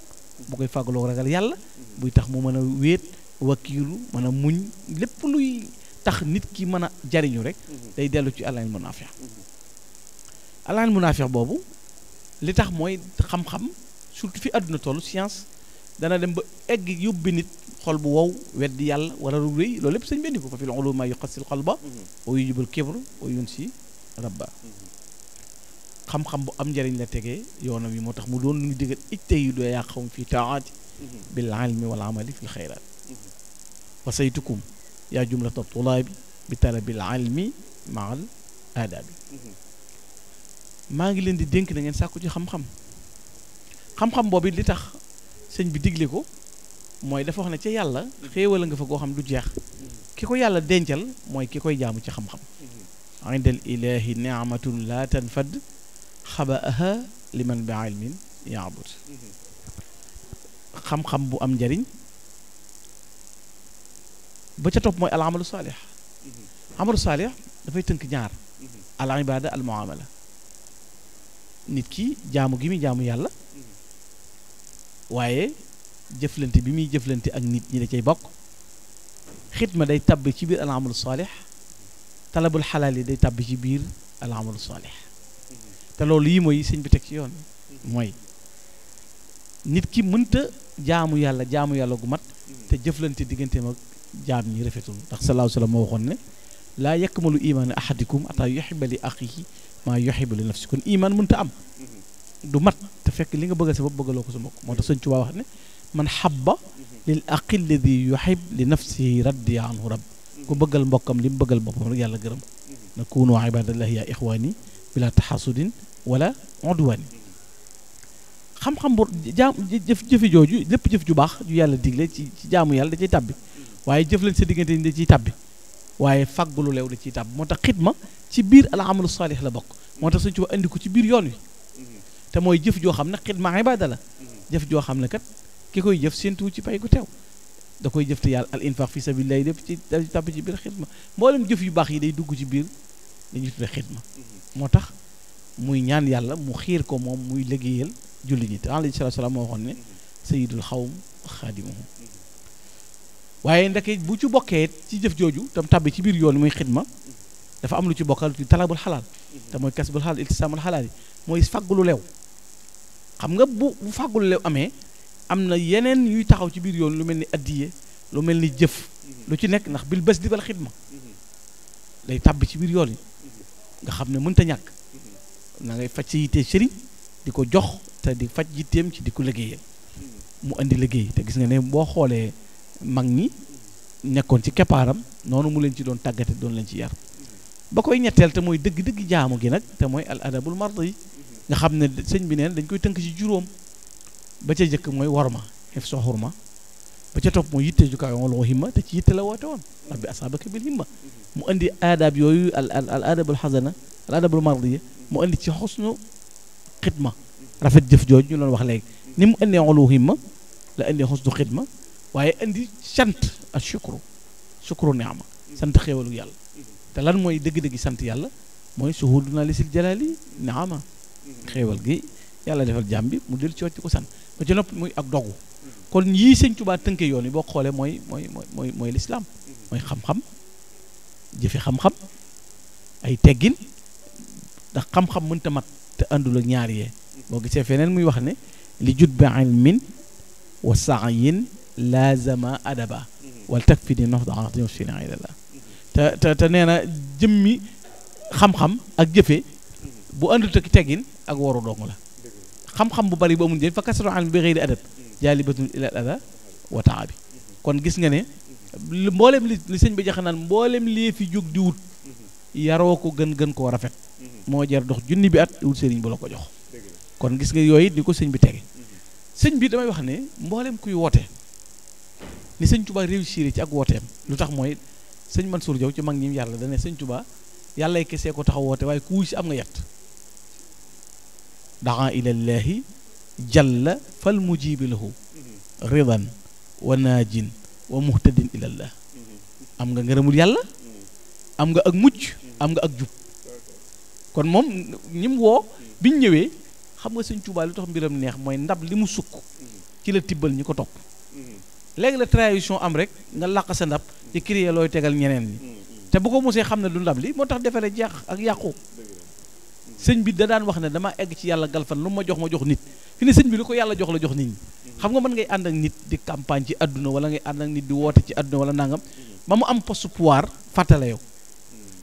bu koy fàggaloo ragal yàlla buy tax mu mën a wéet wakiilu mën a muñ lépp luy tax nit ki mën a jariñu rek day dellu ci al ilmu naafi al ilmu naafi boobu li tax mooy xam-xam surtout fi àdduna toll science dana dem ba egg yóbbi nit xol bu wow weddi yàlla wala lu rëy loolu lépp sëñ benn ko fa fil ulumi ma yuqassil qalba wa yujibul kibr wa yunsi rabba xam-xam bu am njëriñ la tegee yoonam yi moo tax mu doon lu ñu digal ijtahidu yaa qawmi fi taati bil ilmi wal amali fil xayraat wasaytukum yaa jumlata tulaabi bi talabil ilmi maal aadaabi maa ngi leen di dénk na ngeen sàkku ci xam-xam xam-xam boobu li tax sëñ bi digle ko mooy dafa wax ne ca yàlla xéewal nga fa goo xam du jeex ki ko yàlla dencal mooy ki koy jaamu ci xam-xam indal ilahi ni'matun la tanfad xabaaha liman bi ilmin yaabud xam-xam bu am njariñ ba ca topp mooy al amalu saalih amalu saalih dafay tënk ñaar al ibada al muamala nit ki jaamu gi muy jaamu yàlla waaye jëflante bi muy jëflante ak nit ñi da cay bokk xidma day tabbi ci biir al amalu saalih talabul xalaal yi day tabbi ci biir al amalu saalih te loolu yi mooy sëñ bi teg ci yoon mooy nit ki mënta jaamu yàlla gu mat te jëflante digganteem ak jaam ñi rafetul ndax sallallahu alayhi wa sallam moo waxoon ne laa yakmalu imaanu ahadikum ataa yuhibba li axihi maa yuhibbu li nafsi kon imaan mënta am du mat te fekk li nga bëggal sa bopp bëggaloo ko sa mbokk moo tax sëñ Tuubaa wax ne man habba lil aqi alladi yuhib li nafsihi radiya anhu rabb ku bëggal mbokkam li mu bëggal boppam rek yàlla gërëm na kunu ibadallahi ya ixwaani bila taxasudin wala udwani xam-xam bu jëfi jooju lépp jëf ju baax ju yàlla digle ci jaamu yàlla da ciy tàbbi waaye jëf leen sa diggante ni da ciy tàbbi waaye fàggulu leew da ciy tàbbi moo tax xidma ci biir al amalu saalih la bokk moo tax suñ ci andi ko ci biir yoon wi te mooy jëf joo xam ne xidma ibada la jëf joo xam ne kat ki koy jëf séentuwu ci pay gu teew da koy jëf te yàlla al infaq fi sabilillah lépp ci tàbbi ci biir xidma mboolem jëf yu baax yi day dugg ci biir dañuy tudde xidma moo tax muy ñaan yàlla mu xiir ko moom muy liggéeyal julli ñi te alayhi salaatu salaam moo waxoon ne sayyidul xawm xaadimuhum waaye ndeke bu ci bokkee ci jëf jooju tam tàbbi ci biir yoon muy xidma dafa am lu ci bokkal ci talabul xalaal te mooy kasbul xalaal iltisaamul xalaal yi mooy fàggulu leew xam nga bu fàggulu leew amee am na yeneen yuy taxaw ci biir yoon lu mel ni addiye lu mel ni jëf lu ci nekk ndax bil bés di bal xidma day tàbbi ci biir yoon yi nga xam ne mënta ñàkk na ngay faj sa yittee sëriñ di ko jox te di faj yitteem ci di ko liggéeyal mu indi liggéey te gis nga ne boo xoolee mag ñi nekkoon ci keppaaram noonu mu leen ci doon tàggate doon leen ci yar ba koy ñetteel te mooy dëgg-dëgg jaamu gi nag te mooy al adabul mardi yi nga xam ne sëñ bi neen dañ koy tënk ci juróom ba ca jëkk mooy worma xef so xurma ba ca topp mooy yitte jukaay wala himma te ci yitte la woote woon rabbi asaabaka bil himma mu indi adab yooyu al adabul xasana al adabul mardi yi mu indi ci xusnu xidma rafet jëf jooju ñu doon wax léegi ni mu indee wala himma la indi xusnu xidma waaye indi sant ak shukru ni'ma sant xéewalu yàlla te lan mooy dëgg-dëgg sant yàlla mooy suhuduna lisil jalali ni'ma xéewal gi yàlla defal jàmm bi mu del ci wàcc ko sant ba ci nopp muy ak dogu kon yii sëñ Tuubaa tënke yoon yi boo xoolee mooy lislaam mooy xam-xam jëfe xam-xam ay teggin ndax xam-xam mënta mat te àndul ak ñaar yee boo gisee feneen muy wax ne li jut bi ilmin wa sa'yin laazama adaba wala tag fi ni nox daxatim fi ni la te nee na jëmmi xam-xam ak jëfe bu àndut ak teggin ak waru dong la xam-xam bu bari bu amul njëriñ fa kasatu ilm bi ghayri adab jaalibatun ila al ada wa taabi kon gis nga ne mboolem li sëñ bi jaxe naan mboolem lii fi jóg di wut yaroo ko gën koo rafet moo jar dox junni bi at wut sëriñ bu la ko jox kon gis nga yooyu ni ko sëñ bi tege sëñ bi damay wax ne mboolem kuy woote ni sëñ Tuubaa réussir ci ak wooteem lu tax mooy sëñ Mansour Diaw ci mag ñi yàlla dane sëñ Tuubaa yàllay kesee ko taxaw woote waaye ku wuy si am nga yett daa ilallaahi jalla fal mujibi lahu ridan wa naajin wa muhtadin ilallah am nga ngërëmul yàlla am nga ak mucc am nga ak jub kon moom ñi mu woo biñ ñëwee xam nga sëñ Tuubaa li tax mbiram neex mooy ndab li mu sukk ci la tibbal ñi ko topp léegi la tradition am rek nga làq sa ndab ci créer looy tegal ñeneen ñi te bu ko mosee xam ne du ndab li moo tax defare jeex ak yàqu sëñ bi da daan wax ne dama egg ci yàlla galfan lu ma jox nit fi ne sëñ bi lu ko yàlla jox la jox nit ñi xam nga mën ngay ànd ak nit di campagne ci àdduna wala ngay ànd ak nit di woote ci àdduna wala nangam ba mu am poste pouvoir fàttale yow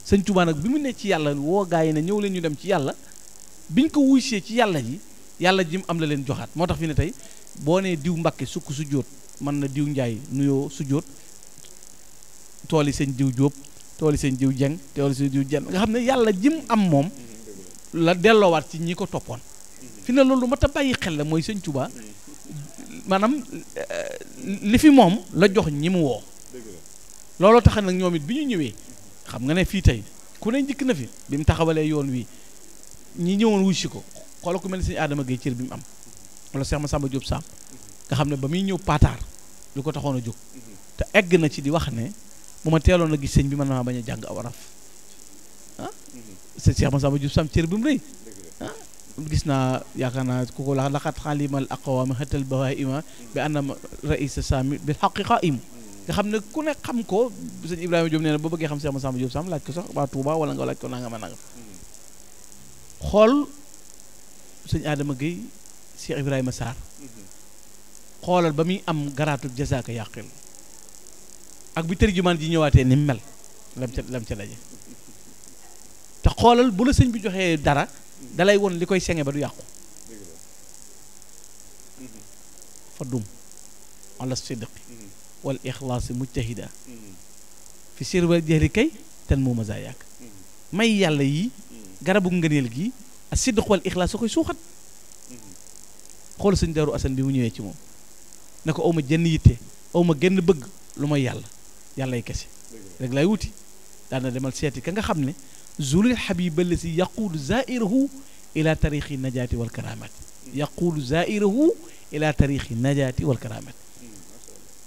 sëñ Tuubaa nag bi mu ne ci yàlla woo gaa yi ne ñëw leen ñu dem ci yàlla biñ ko wuysee ci yàlla ji mu am la leen joxaat moo tax fi ne tey boo nee diw Mbàkke sukk su jóot mën na diw Njaay nuyoo su jóot tooli sëñ diw Jóob tooli sëñ diw Jeng tooli sëñ diw Jenn nga xam ne yàlla ji mu am moom la delloowaat ci ñi ko toppoon fi ne loolu mat a bàyyi xel la mooy sëñ Tuubaa maanaam li fi moom la jox ñi mu woo looloo tax nag ñoom it bi ñu ñëwee xam nga ne fii tey ku ne njëkk na fi bi mu taxawalee yoon wi ñi ñëwoon wuy si ko xoolal ku mel ni sëñ Adama Gueye cër bi mu am wala Cheikh Massamba Diop Sam nga xam ne ba muy ñëw paataar lu ko taxoon a jóg te egg na ci di wax ne bu ma teeloon a gis sëñ bi mën naa bañ a jàng aw araf ah Cheikh Massamba Diop Sam cër bi mu rëy ah gis naa yaakaar naa ku ko laqat xaalimal aqwaami xatal bawaima bi anam raïsa sami bil xaqiqa im nga xam ne ku ne xam ko sëñ Ibrahima Diop nee na boo bëggee xam Cheikh Massamba Diop Sam laaj ko sax waa Touba wala nga laaj ko nangam a nangam xool sëñ Adama Gueye Cheikh Ibrahima Sarr xoolal ba muy am garaatu jasaaka yàqil ak bi tërjumaan ji ñëwaatee ni mel lam ca daje te xoolal bu la sëñ bi joxee dara dalay won li koy senge ba du yàqu fa dum ala sidqi wal ixlaasi mujtahida fi sir wal jahri kay ten moo masa yàgg may yàlla yi garabu ngëneel gi ak sidq wal ixlaas sa koy suuxat xool sëñ Daaru Asan bi mu ñëwee ci moom ne ko awma jenn yitte awma genn bëgg lu may yàllay kese rek lay wuti daana demal seeti ka nga xam ne zulul xabiba la si yaquulu zairahu ila tarixi najaati wal karamat yaquulu zairahu ila tarixi najaati wal karamat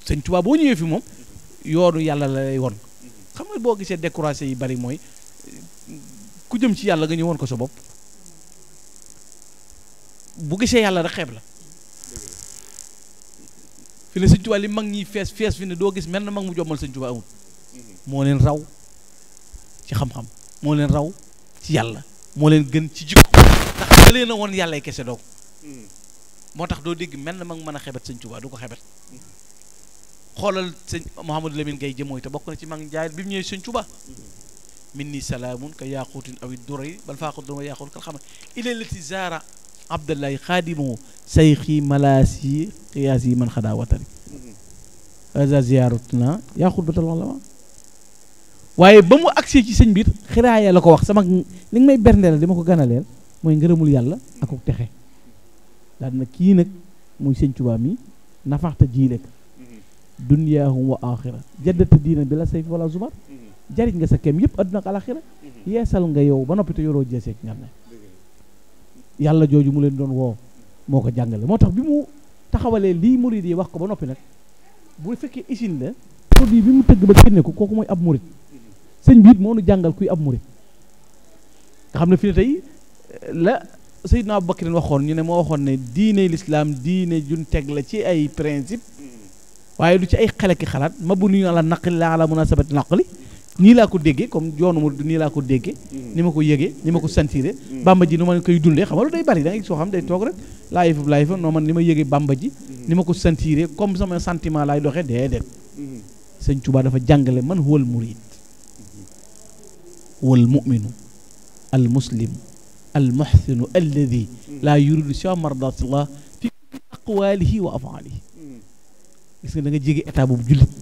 sëñ Tuubaa boo ñëwee fi moom yoonu yàlla la lay won xam nga boo gisee décoration yi bari mooy ku jëm ci yàlla nga ñëw woon ko sa bopp bu gisee yàlla rek xeeb la fi ne sëñ Tuubaa li mag ñi fees fi ne doo gis mel na mag mu jommal sëñ Tuubaa amul moo leen raw ci xam-xam moo leen raw ci yàlla moo leen gën ci jikko ndax da leen a woon yàllay kese doog moo tax doo dégg mel na mag mën a xebet sëñ Tuubaa du ko xebet xoolal sëñ Mouhamadou Lamine Gaye jëmooy te bokk na ci mag jaay bi mu ñëwee sëñ Tuubaa min ni salaamun ka yaaquutin awi duray bal faaqut duma yaaquut kal xama ila lati zaara abdallahi xaadimoo sayxi malaasi xiyaas yi man xadaa watari haza ziyaratuna yaaquut batal wax la ma waaye ba mu agsee ci sëñ biir xiraaya la ko wax sama li nga may berndeel di ma ko ganaleel mooy ngërëmul yàlla ak ko texe daal na kii nag muy sëñ Tuubaa mi nafaxta jiilek dunyaahum wa axira jaddata diina bi la sayf wala zubar jariñ nga sa kem yëpp adduna ak alaxira yeesal nga yow ba noppi te yoroo jeeseeg nga ne yàlla jooju mu leen doon woo moo ko jàngale moo tax bi mu taxawalee lii murid yi wax ko ba noppi nag bu fekkee usine la produit bi mu tëgg ba génne ko kooku mooy ab murid sëñ biit moo nu jàngal kuy ab murid nga xam ne fi ne tey la Seydina Abubakar waxoon ñu ne moo waxoon ne diine l'islam diine jun teg la ci ay principe waaye du ci ay xale ki xalaat ma bu nuyu ala naqli la ala munasabati naqli nii laa ko déggee comme yoonu mu nii laa ko déggee ni ma ko yëgee ni ma ko sentiré bamba ji nu ma koy dundee xam nga loolu day bari da ngay soo xam day toog rek laay fa noo man ni ma yëgee bamba ji ni ma ko sentiré comme sama sentiment laay doxee déedéet sëñ Tuubaa dafa jàngale man huwal murid wal mu'minu al muslim al muhsinu alladi laa yuridu siwa mardatillah fi aqwalihi wa afalihi gis nga da nga jege état boobu jullit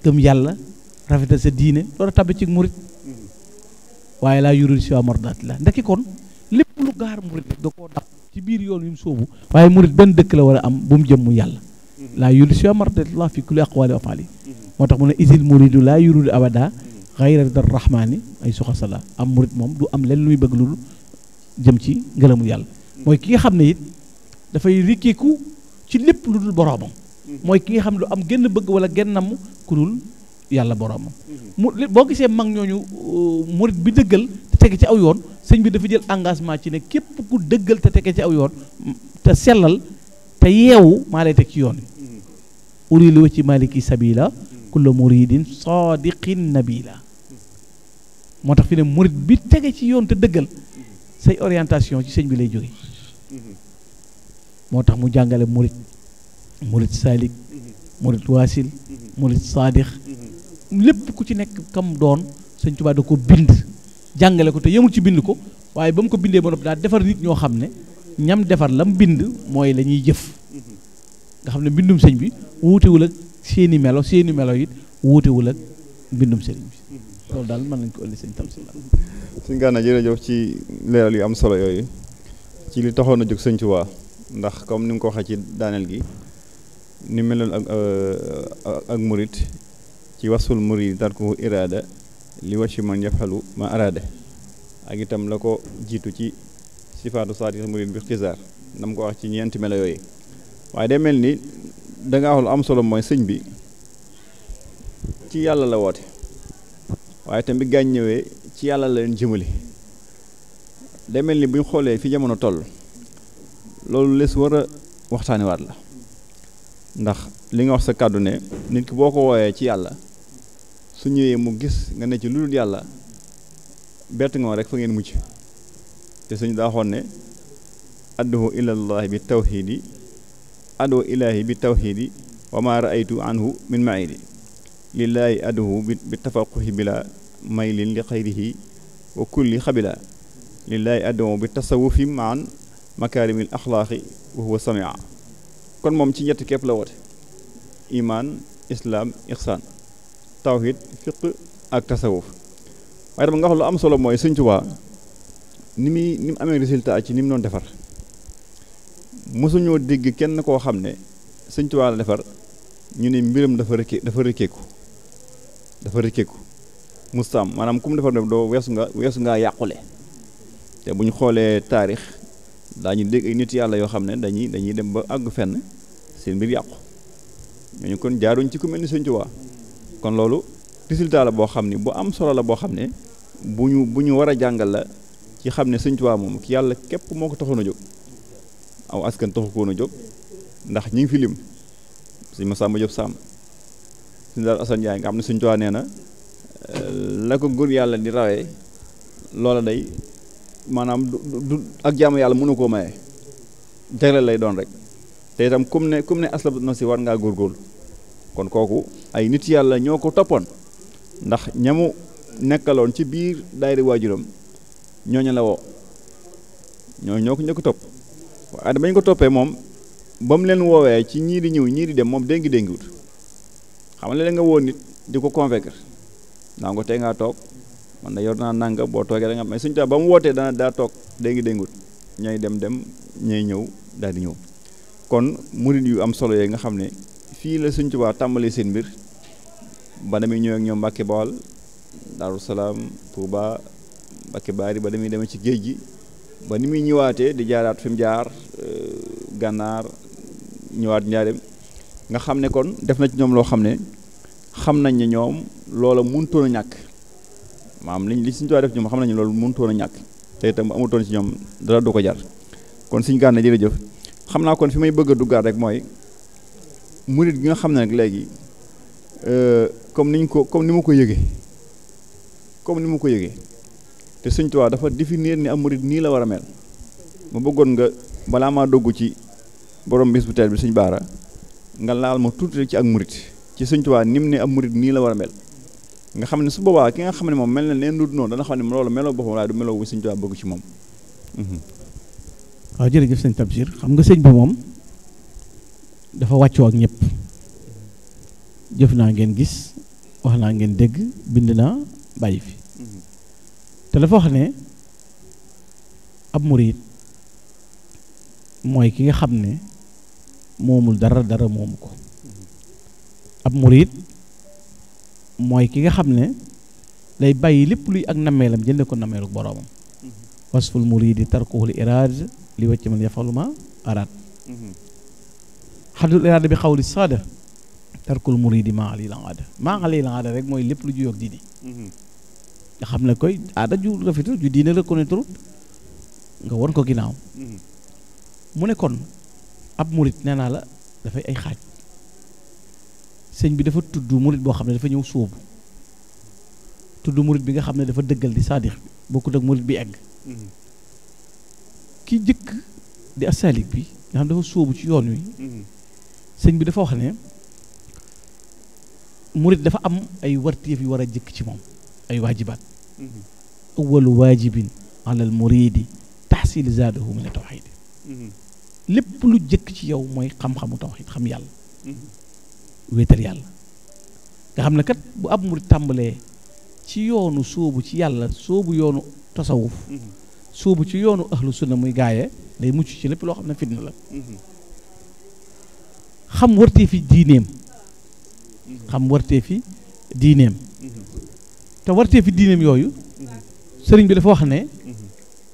gëm yàlla rafetal sa diine door a tabbi ci murit waaye laa yuridu siwa mardatillah ndekki kon lépp lu gaar murit rek da koo dab ci biir yoon wi mu soobu waaye murit benn dëkk la war a am bu mu jëm mu yàlla laa yuridu siwa mardatillah fi kulli aqwali wa afali moo tax mu ne isil muridu laa yuridu abada xayra ridar rahmaani ay suxasala am murid moom du am leen luy bëgg lu jëm ci ngërëmul yàlla mooy ki nga xam ne it dafay rikkiku ci lépp lu dul boroomam mooy ki nga xam ne du am genn bëgg wala genn namm ku dul yàlla boroomam mu boo gisee mag ñooñu murid bi dëggal te tege ci aw yoon sëñ bi dafa jël engagement ci ne képp ku dëggal te tege ci aw yoon te sellal te yeewu maa lay teg ci yoon wi uri li wa ci maliki sabila kulla muridin sadiqin nabila moo tax fi ne murid bi tege ci yoon te dëggal say orientation ci sëñ bi lay jóge moo tax mu jàngale murid salik murid waasil murid saadix lépp ku ci nekk kam doon sëñ Tuubaa da ko bind jàngale ko te yemul ci bind ko waaye ba mu ko bindee ba noppi daal defar nit ñoo xam ne ñam defar lam bind mooy la ñuy jëf nga xam ne mbindum sëñ bi wuutewul ak seeni melo it wuutewul ak mbindum sëriñ bi loolu daal mën nañ ko ëlli sëñ Tamsir sëñ Gana jërëjëf ci leeral yu am solo yooyu ci li taxoon a jóg sëñ Tuubaa ndax comme ni nga ko waxee ci daaneel gi ni meloon ak murit ci wasul murid tarku iraada li wacci man yafalu ma araada ak itam la ko jiitu ci sifaatu saati murid bi xisaar nam ko wax ci ñeenti melo yooyu waaye day mel ni danga wax lu am solo mooy sëñ bi ci yàlla la woote waaye itam bi gaañ ñëwee ci yàlla la leen jëmale day mel ni bu ñu xoolee fi jamono toll loolu lees war a waxtaaniwaat la ndax li nga wax sa kàddu ne nit ki boo ko wooyee ci yàlla su ñëwee mu gis nga ne ci lu dul yàlla bett nga rek fa ngeen mucc te suñu daa xoon ne adduhu ilallahi bi tawxiidi adoo ilaahi bi tawxiidi wa ma raaytu anhu min maidi lillaahi adduhu bi tafaquhi bila maylin li xayrihi wa kulli xabila lillaahi adduhu bi tasawufi maan makaarimil axlaaqi wa huwa samia kon moom ci ñetti képp la woote imaan islaam ixsaan tawhid fiq ak tasawuf waaye dama nga wax lu am solo mooy Sëñ Tuubaa ni mu amee résultat ci ni mu doon defar mosuñoo dégg kenn koo xam ne Sëñ Tuubaa la defar ñu ne mbiram dafa rëkkeeku mustaam maanaam ku mu defar doo weesu ngaa yàqule te bu ñu xoolee taarix daañu dégg ay nit yàlla yoo xam ne dañuy dem ba àgg fenn seen mbir yàqu ñooñu kon jaaruñ ci ku mel ni Sëñ Tuubaa kon loolu résultat la boo xam ni bu am solo la boo xam ne bu ñu war a jàngal la ci xam ne Sëñ Tuubaa moom ki yàlla képp moo ko taxoon a jóg aw askan taxu ko woon a jóg ndax ñi ngi fi lim Sëñ Masamba Jóob Sàmm Sëñ Daaru Asan Njaay nga xam ne Sëñ Tuubaa nee na la ko góor yàlla di rawee loola day maanaam du ak jaamu yàlla mënu koo maye jagleel lay doon rek te itam comme ne aslab na si war ngaa góorgóorlu kon kooku ay nit yàlla ñoo ko toppoon ndax ñamu nekkaloon ci biir daayira waajuram ñooñu la woo ñoo ko njëkk topp waaye bañ ko toppee moom ba mu leen woowee ci ñii di ñëw ñii di dem moom déngi wut xam nga léeg nga woo nit di ko convaincre naa ko tey ngaa toog man da yor naa nanga boo toogee da nga mais Sëñ Tuubaa ba mu wootee daa toog déngi wut ñay dem ñay ñëw daal di ñëw kon murid yu am solo yooyu nga xam ne fii la Sëñ Tuubaa tàmbalee seen mbir ba damay ñëw ak ñoom Mbàkke Bawal Daaru Salaam Tuuba Mbàkke Baari ba damay demee ci géej gi ba ni muy ñëwaatee di jaaraat fi mu jaar gànnaar ñëwaat njaareem nga xam ne kon def na ci ñoom loo xam ne xam nañ ne ñoom loola mënutoon a ñàkk maanaam li Sëñ Tuubaa def ñoom xam nañ ne loolu mënutoon a ñàkk te itam amutoon ci ñoom dara du ko jar kon Sëñ Gana jërëjëf xam naa kon fi may bëgg a duggaat rek mooy murid gi nga xam ne nag léegi comme ni ma ko yëgee te Sëñ Tuubaa dafa définir ni am murid nii la war a mel ma bëggoon nga balaa maa dugg ci borom bis bu teel bi Sëñ Baara nga laal ma tuuti rek ci ak murid ci Sëñ Tuubaa ni mu ne am murid nii la war a mel nga xam ne su boobaa ki nga xam ne moom mel na leen du noonu dana xam ne loolu meloo boppam waaye du meloo bu Sëñ Tuubaa bëgg ci moom. waaw jërëjëf sëñ Tamsir xam nga sëñ bi moom dafa wàccoo ak ñëpp jëf naa ngeen gis wax naa ngeen dégg bind naa bàyyi fi te dafa wax ne ab murid mooy ki nga xam ne moomul dara moomu ko ab murid mooy ki nga xam ne day bàyyi lépp luy ak nammeelam jënde ko nammeelu boroomam wasful muridi tarkuhul iraad li wacc man yafalu ma araad xaddul iraada bi xawli saada tarkul muridi maa ali la aada maa ali la aada rek mooy lépp lu juyoog diine nga xam ne koy aada ju rafetul ju diine reconnaître nga won ko ginnaaw mu ne kon ab murid nee naa la dafay ay xaaj sëñ bi dafa tudd murid boo xam ne dafa ñëw sóobu tudd murid bi nga xam ne dafa dëggal di saadix bi bokkut ak murid bi egg ki jëkk di asalik bi nga xam dafa sóobu ci yoon wi sëñ bi dafa wax ne murid dafa am ay warteef yu war a jëkk ci moom ay waajibaat awalu waajibin alal muridi taxsil zaadahu min tawxid lépp lu jëkk ci yow mooy xam-xamu tawxid xam yàlla wéetal yàlla nga xam ne kat bu ab murid tàmbalee ci yoonu sóobu ci yàlla sóobu yoonu tasawuf sóobu ci yoonu ahlu sunna muy gaaye day mucc ci lépp loo xam ne fitna la xam wartee fi diineem te wartee fi diineem yooyu sëriñ bi dafa wax ne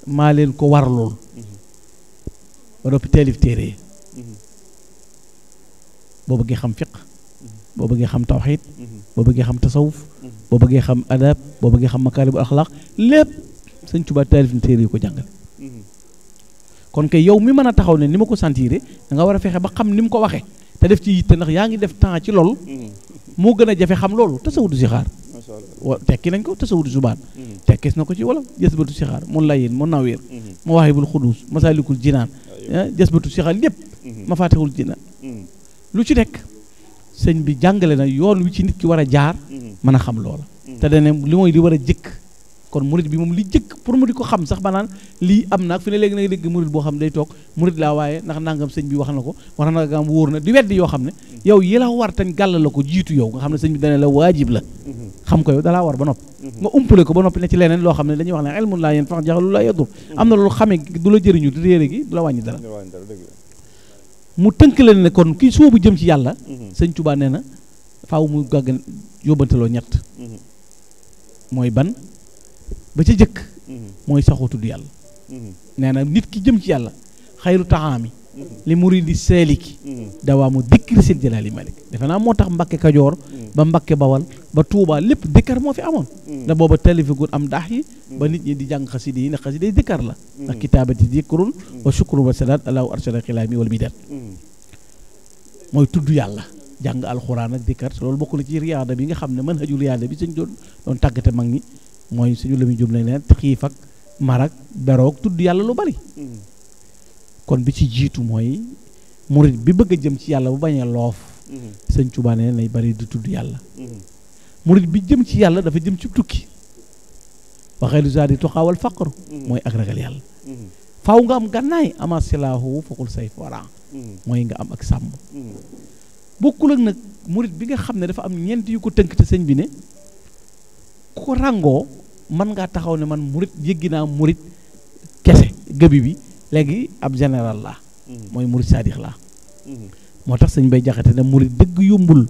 maa leen ko warlool ba noppi teelif téere boo bëggee xam fiq boo bëggee xam tawxiid boo bëggee xam tasawuf boo bëggee xam adab boo bëggee xam makaaribu axlaaq lépp sëñ Tuubaa taalif na téere yu ko jàngale kon kay yow mi mën a taxaw ne ni ma ko sentiré da nga war a fexe ba xam ni mu ko waxee te def ci yitte ndax yaa ngi def temps ci loolu moo gën a jafe xam loolu tasawudu si xaar tekki nañ ko tasawudu subaan tekkis na ko ci wala jësbatu si xaar mun layin mun nawéer ma waahibul xuduus masaalikul jinaan jësbatu si xaar lépp ma faatixul jinaan lu ci nekk sëñ bi jàngale na yoon wi ci nit ki war a jaar mën a xam loola te dane li mooy li war a jëkk kon murid bi moom li jëkk pour mu di ko xam sax ba naan lii am naag fi ne léegi nag dégg murid boo xam ne day toog murid laa waaye ndax nangam sëñ bi wax na ko wax na nga am wóor na di weddi yoo xam ne yow yi la war tañ gàll la ko jiitu yow nga xam ne sëñ bi dane la waajib la xam ko yow dalaa war ba noppi nga umpale ko ba noppi ne ci leneen loo xam ne dañuy wax ne ilmun laa yeen fax jaxalu laa yadur am na loolu xamee du la jëriñu di réere gi du la wàññi dara mu tënk leen ne kon kii soobu jëm ci yàlla sëñ Tuubaa nee na faaw mu gàgg yóbbanteloo ñett mooy ban ba ca jëkk mooy saxoo tudd yàlla nee na nit ki jëm ci yàlla xayru taxaami li muridi saaliki dawaamu dikkir seen jalaali malik defe naa moo tax Mbakke Kajoor ba Mbakke Bawal ba Tuubaa lépp dikkar moo fi amoon da booba telifigul am daax yi ba nit ñi di jàng xasida yi ndax xasida yi dikkar la ndax kitaabati dikrun wa shukrun wa salaat allahu arshada xilaami wal bidat mooy tudd yàlla jàng alxuraan ak dikkar loolu bokk na ci riyaada bi nga xam ne mën haju riyaada bi suñ doon tàggate mag ñi mooy suñu la muy jub nañ leen xiif ak marak beroog tudd yàlla lu bari kon bi ci jiitu mooy murid bi bëgg a jëm ci yàlla bu bañ a loof sëñ Tuubaa ne nay bari di tudd yàlla murid bi jëm ci yàlla dafa jëm ci tukki waxee lu zaadi tuqaawal faqru mooy ak ragal yàlla faaw nga am gànnaay ama silaahu faqul sayf wara mooy nga am ak sàmm bokkul ak nag murid bi nga xam ne dafa am ñeent yu ko tënk te sëñ bi ne ku ko ràngoo mën ngaa taxaw ne man murid yëggi naa murid kese gëbi bi léegi ab général laa mooy murid saadix laa moo tax sëñ Bay Jaxate ne murid dëgg yombul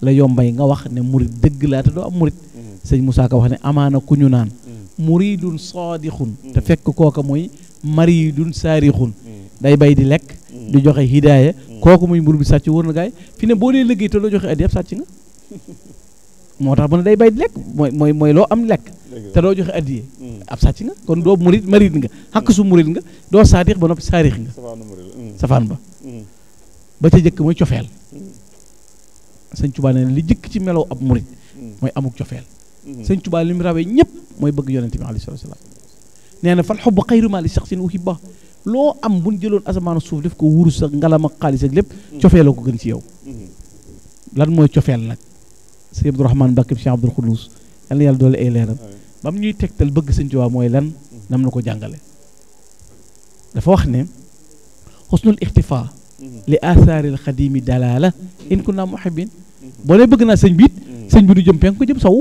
la yombay nga wax ne murid dëgg laa te doo am murid sëñ Musaa Ka wax ne amaana ku ñu naan muridun saadixun te fekk kooka mooy maridun saarixun day bay di lekk di joxe hidaaya kooku muy murid bi sàcc wóor na gaay fi ne boo dee liggéey te doo joxe addiya sàcc nga moo tax bu ne day bay di lekk mooy loo am lekk te doo joxe addiye ab sàcc nga kon doo murid marid nga xàq su murid nga doo saadix ba noppi saarix nga safaan ba ca jëkk mooy cofeel sëñ Tuubaa nee na li jëkk ci melow ab murid mooy amuk cofeel sëñ Tuubaa li mu rawee ñëpp mooy bëgg yonente bi alayhi salaam nee na fal xubbu xayru maa li shaxsin uhibba loo am buñ jëloon asamaan suuf def ko wurus ak ngalam ak xaalis ak lépp cofeeloo ko gën ci yow lan mooy cofeel nag sëñ Abdourahmane Mbacké Cheikh Abdoul Khoudous yal na yàlla doole ay leeram ba mu ñuy tegtal bëgg sëñ Tuubaa mooy lan nam na ko jàngale dafa wax ne xusnul ixtifaa li athaaril xadimi dalaala in kunna muhibbin boo dee bëgg naa sëñ bi it sëñ bi du jëm penk ko jëm saw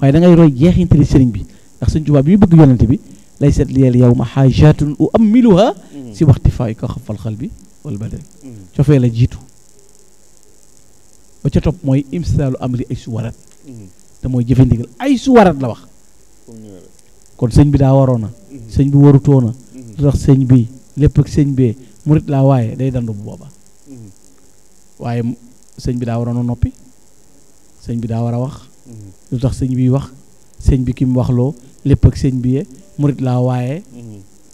waaye da ngay roy jeexintali sëriñ bi ndax sëñ Tuubaa bi muy bëgg yonente bi lay set liyeel yow ma xaajatun u ammiluha si waxtifaa yi ko xafal xal bi wala ba cofee la jiitu ba ca topp mooy imsaalu amri ay su warat te mooy jëfe ndigal ay su warat la wax kon sëñ bi daa waroona sëñ bi warutoona lu tax sëñ bi lépp ak sëñ bee murit laa waaye day dandu bu booba waaye sëñ bi daa waroon a noppi sëñ bi daa war a wax lu tax sëñ bi wax sëñ bi ki mu wax loo lépp ak sëñ bi murit laa waaye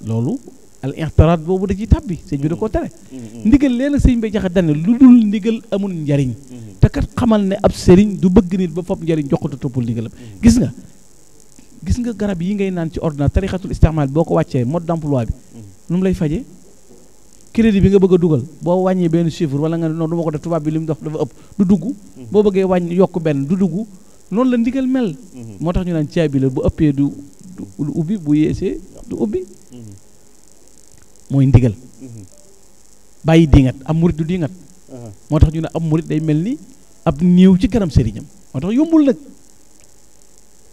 loolu al intiraat boobu da ciy tàbbi sëñ bi da koo tere ndigal leen sëñ bi jaxe dane lu dul ndigal amul njariñ te kat xamal ne ab sëriñ du bëgg nit ba fopp njariñ jox ko te toppul ndigalam gis nga garab yi ngay naan ci ordonnance tarixatul istimal boo ko wàccee mode d'emploi bi nu mu lay fajee crédit bi nga bëgg a dugal boo wàññee benn chiffre wala nga ne noonu du ma ko def tubaab bi li mu dox dafa ëpp du dugg boo bëggee wàññi yokk benn du dugg noonu la ndigal mel moo tax ñu naan caabi la bu ëppee du ubbi bu yeesee du ubbi mooy ndigal bàyyi dingat am murit du dingat moo tax ñu ne ab murit day mel ni ab néew ci kanam sëriñam moo tax yombul nag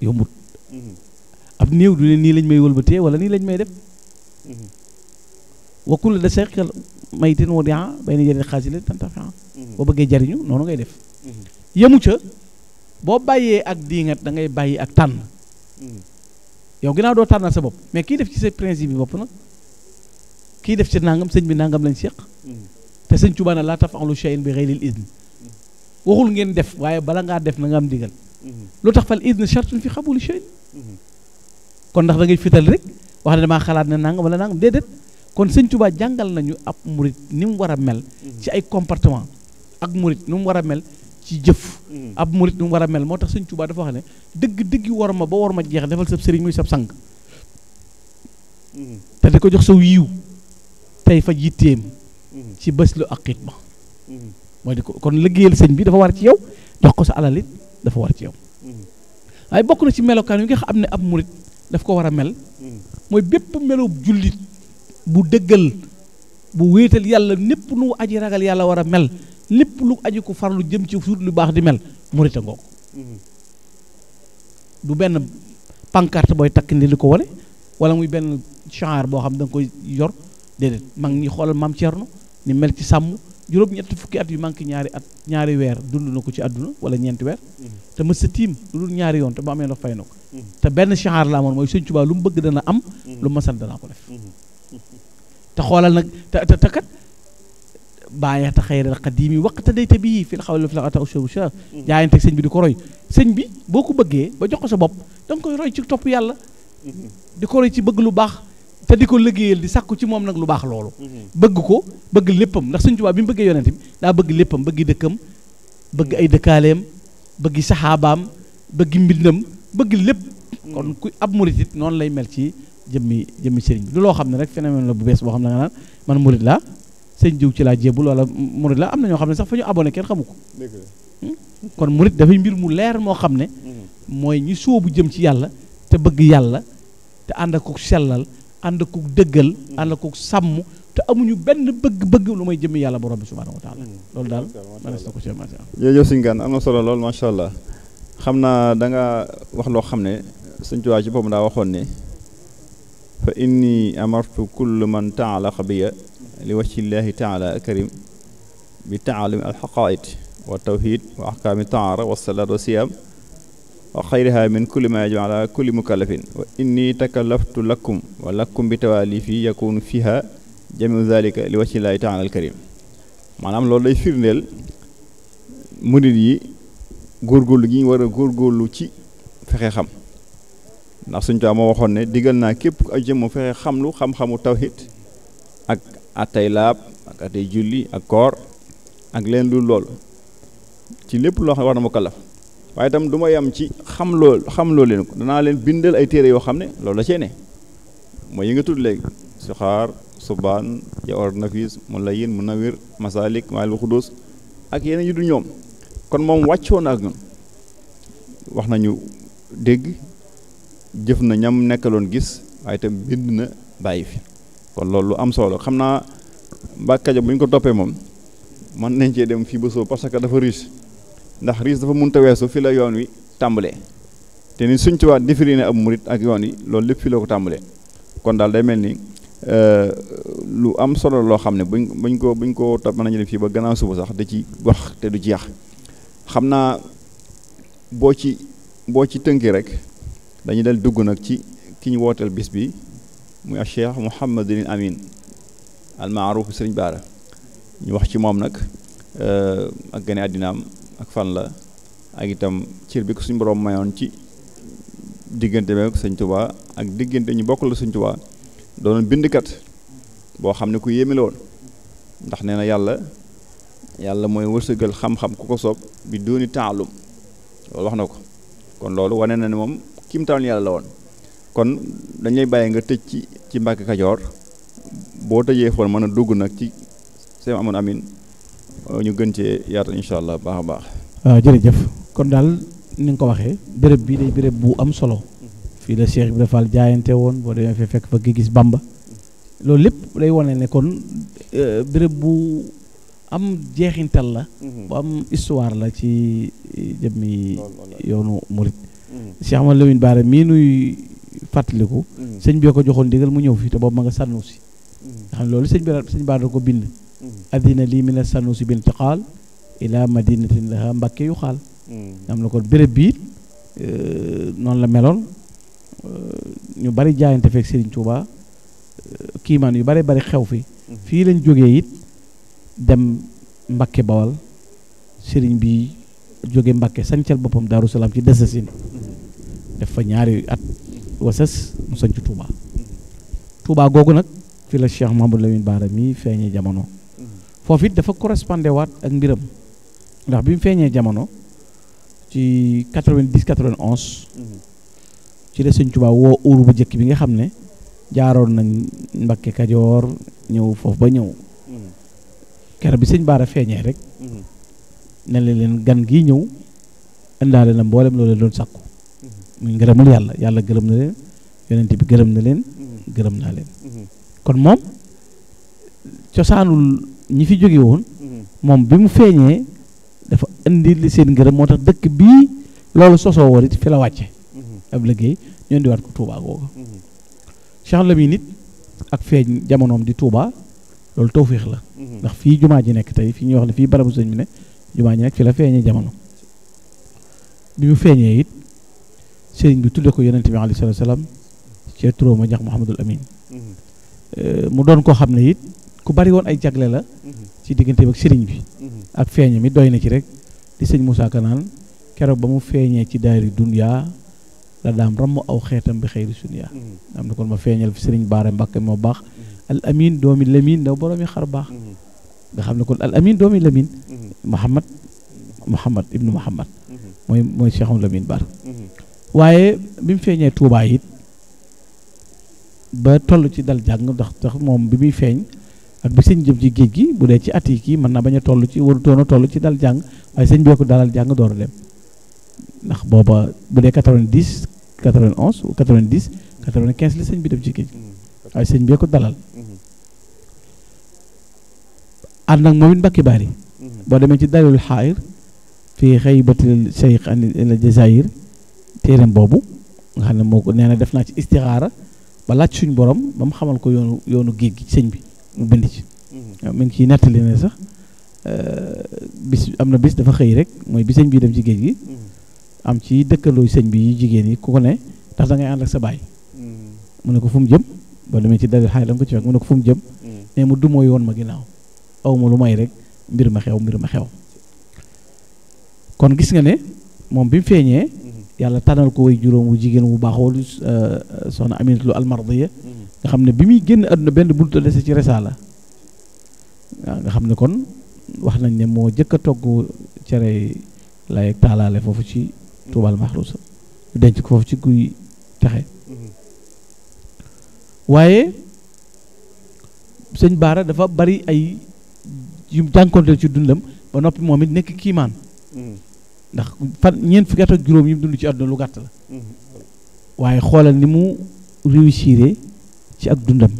yombul ab néew du ne nii lañ may wëlbatee wala nii lañ may def wakkul da seqal maytin wa dia bay na jëriñ xaasile tantafi boo bëggee jariñu noonu ngay def yemu ca boo bàyyee ak diingat da ngay bàyyi ak tànn yow ginnaaw doo tànnal sa bopp mais kii def ci sa principe bi bopp nag kii def ci nangam sëñ bi nangam lañ seq te sëñ Tuubaa na laa taf'alu shay'an bi ghayril idn waxul ngeen def waaye bala ngaa def na nga am digal lu tax fal idn shartun fi qabuli shay kon ndax da ngay fital rek wax ne damaa xalaat ne nangam wala nangam déedéet kon sëñ Tuubaa jàngal nañu ab murit ni mu war a mel ci ay comportement ak murit ni mu war a mel ci jëf ab murit ni mu war a mel moo tax sëñ Tuubaa dafa wax ne dëgg war ma ba war ma jeex defal sab sëriñ muy sab sang te di ko jox saw yiw tey fa yitteem ci bés lu ak xitma mooy di ko kon liggéeyal sëñ bi dafa war ci yow jox ko sa alalit dafa war ci yow waaye bokk na ci melokaan yi nga xam ne ab murit daf ko war a mel mooy bépp melo jullit bu dëggal bu wéetal yàlla népp nu aji ragal yàlla war a mel lépp lu aji ko farlu jëm ci suut lu baax di mel murit a ngoog du benn pancarte booy takk ndi li ko wane wala muy benn chanre boo xam da nga koy yor déedéet mag ñi xoolal maam Thierno ni mel ci sàmm juróom-ñetti fukki at yu manqué ñaari weer dund na ko ci àdduna wala ñeenti weer te mës sa tiim lu dul ñaari yoon te ba amee ndox fay na ko te benn chanre la amoon mooy Sëñ Tuubaa lu mu bëgg dana am lu ma sant danaa ko def te xoolal nag te kat bàyyi ta xayral xadiimi waqta day te bii fil xawli fil ata usha jaayante sëñ bi di ko roy sëñ bi boo ko bëggee ba jox ko sa bopp da nga koy roy ci topp yàlla di ko roy ci bëgg lu baax te di ko liggéeyal di sàkku ci moom nag lu baax loolu bëgg ko bëgg léppam ndax Sëñ Tuubaa bi mu bëggee yonent bi daa bëgg léppam bëgg dëkkam bëgg ay dëkkaaleem bëgg saxaabaam bëgg mbindam bëgg lépp kon ku ab murit it noonu lay mel ci jëmmi sëriñ bi du loo xam ne rek phénomène la bu bees boo xam ne nga naan man murit laa sëñ jiw ci laa jébul wala murit laa am na ñoo xam ne sax fa ñu abonné kenn xamu ko kon murit dafay mbir mu leer moo xam ne mooy ñi sóobu jëm ci yàlla te bëgg yàlla te ànd ak ko sellal ànd ak ko dëggal ànd ak ko sàmm te amuñu benn bëgg-bëgg lu may jëmmi yàlla borom bi subhanahu wa taala loolu daal manes na ko ci macha allah jërëjëf sëñ Gana am na solo lool macha allah xam naa da nga wax loo xam ne Sëñ Tuubaa ci boobu daa waxoon ne fa inni amartu kull man taalaqa biya li wajhillahi taala karim bi taalumi alxaqaid wa tawhid wa ahkaami taara wa salaat wa siyaam wa xayriha min kulli ma yajib ala kulli mukallafin wa inni takallaftu lakum wa lakum bi tawaalifi yakunu fiha jamiu zalika li wajhillahi taala al karim maanaam loolu day firndeel murid yi góorgóorlu gi ñu war a góorgóorlu ci fexe xam ndax Sëñ Tuubaa moo waxoon ne digal naa képp ku aj mu fexe xamlu xam-xamu tawhid ak atay laab ak atay julli ak koor ak leen lu lool ci lépp loo xam ne war na mu kallaf waaye itam du ma yem ci xam loo leen ko danaa leen bindal ay téere yoo xam ne loolu la cee ne mooy yi nga tudd léegi sixaar subaan jawhar nafis mulayyin munawwir masalik maal xudus ak yeneen yu du ñoom kon moom wàccoon ak ñun wax nañu dégg jëf na ñam nekkaloon gis waaye itam bind na bàyyi fi kon loolu lu am solo xam naa Mbàkke Kajoor bu ñu ko toppee moom mën nañ cee dem fii ba soo parce que dafa riche ndax riche dafa mënta weesu fi la yoon wi tàmbalee te ni Sëñ Tuubaa défini ab murit ak yoon wi loolu lépp fi la ko tàmbalee kon daal day mel ni lu am solo loo xam ne buñ ko topp mën nañu dem fii ba gannaaw suba sax da ci wax te du ci yàq xam naa boo ci boo ci tënki rek dañuy dal dugg nag ci ki ñu wooteel bis bi muy Cheikh Mouhamadul Amin al Maaruf Sëriñ Baara ñu wax ci moom nag ak gane àddinaam ak fan la ak itam cër bi ko suñu borom mayoon ci diggante bi ak Sëñ Tuubaa ak diggante ñu bokk la Sëñ Tuubaa doon bindkat boo xam ne ku yéeme la woon ndax nee na yàlla mooy wërsëgal xam-xam ku ko soob bi dooni taalum loolu wax na ko kon loolu wane na ne moom kiimtaan yàlla la woon kon dañ lay bàyyi nga tëj ci Mbàkke Kajoor boo tëjee xool mën a dugg nag ci Sëñ Amadou Amin ñu gën cee yaatal incha allah baax a baax. waaw jërëjëf kon daal ni nga ko waxee béréb bii day béréb bu am solo fii la Cheikh Ibrahima Fall jaayante woon boo demee fekk fa gi gis Bamba loolu lépp day wane ne kon béréb bu am jeexintal la bu am histoire la ci jëmmi yoonu murit Cheikh Amadou Lamine Bara mii nuy fàttaliku sëñ bi ko joxoon ndigal mu ñëw fii te boobu ma nga Sanusi nga xam ne loolu sëñ Bara da ko bind addina lii mi la Sanusi bin tiqaal ila madinatin laha Mbàkke yu xaal am na kon béréb bi noonu la meloon ñu bari jaayante fekk Serigne Touba kiimaan yu bari xew fi fii lañ jógee it dem Mbàkke Bawal Serigne bi jóge Mbàkke sancal boppam Daaru Salaam ci Desasin def fa ñaari at wasas mu sanc Touba googu nag fi la Cheikh Mouhamadou Lamine Bara mi feeñee jamono foofu it dafa correspondé waat ak mbiram ndax bi mu feeñee jamono ci 90 91 ci la Sëñ Touba woo uuru bu njëkk bi nga xam ne jaaroon nañ Mbàkke Kajoor ñëw foofu ba ñëw keroog bi Sëñ Bara feeñee rek ne leen gan gi ñëw indaale na mboolem loolu doon sàkku muy ngërëmul yàlla gërëm na leen yonent bi gërëm na leen gërëm naa leen kon moom cosaanul ñi fi jóge woon moom bi mu feeñee dafa indi li seen ngërëm moo tax dëkk bii loolu sosoo woon it fi la wàcce ab liggéey ñoo di waat ko Touba googu Cheikh Lamine nit ak feeñ jamonoom di Touba loolu tawféex la ndax fii jumaa ji nekk tey fii ñuy wax ne fii barabu sëñ bi ne jumaa ji nekk fi la feeñee jamono bi mu feeñee it sëriñ bi tudde ko yonent bi alayhi salaatu salaam ci turóoma jax Mouhamadul Amin mu doon koo xam ne it ku bari woon ay jagle la ci diggante ak sëriñ bi ak feeñe mi doy na ci rek di sëñ Moussa Kanaan keroog ba mu feeñee ci daari dunya la daam ramm aw xeetam bi xëyri sunya am na kon ma feeñal fi sëriñ Bara Mbàkke moo baax al amin doomi Lamin ndaw boroomi xar baax nga xam ne kon al amin doomi Lamin Muhammad ibnu Muhammad mooy Cheikh Lamine Bara waaye bi mu feeñee Touba it ba toll ci dal jàng ndax tax moom bi muy feeñ ak bi sëñ jëm ci géej gi bu dee ci at yi kii mën na bañ a toll ci warutoon a toll ci dal jàng waaye sëñ bee ko dalal jàng door a dem ndax booba bu dee 90 91 90 95 la sëñ bi dem ci géej gi waaye sëñ bee ko dalal ànd nag moom it Mbàkke Bari boo demee ci dalilul xaayir fii xaybatil cheikh al jazair téereem boobu nga xam ne moo ko nee na def naa ci istixaara ba laaj suñ borom ba mu xamal ko yoonu géej gi sëñ bi mu bind ci mi ngi ciy nettali ne sax bis am na bis dafa xëy rek mooy bi sëñ bi dem ci géej gi am ci dëkkandoo sëñ bi yi jigéen yi ku ko ne ndax da ngay ànd ak sa baay mu ne ko fu mu jëm boo demee ci dalil xaay da nga ko ci fekk mu ne ko fu mu jëm ne mu dumoo yoon ma ginnaaw aw ma lu may rek mbir ma xew kon gis nga ne moom bi mu feeñee yàlla tànnal ko way juróom wu jigéen wu baaxoolu soxna Aminatu Almardiya nga xam ne bi muy génn àdduna benn buntu dese ci risaala waaw nga xam ne kon wax nañ ne moo jëkk a togg cere lay ak taalaale foofu ci Tuubal Maxruusa ñu denc ko foofu ci guy texe waaye sëñ Bara dafa bari ay yu jànkonteel ci dundam ba noppi moom it nekk kiimaan ndax ñeent fukki at ak juróom yi mu dund ci àdduna lu gàtt la waaye xoolal ni mu réussir ci ak dundam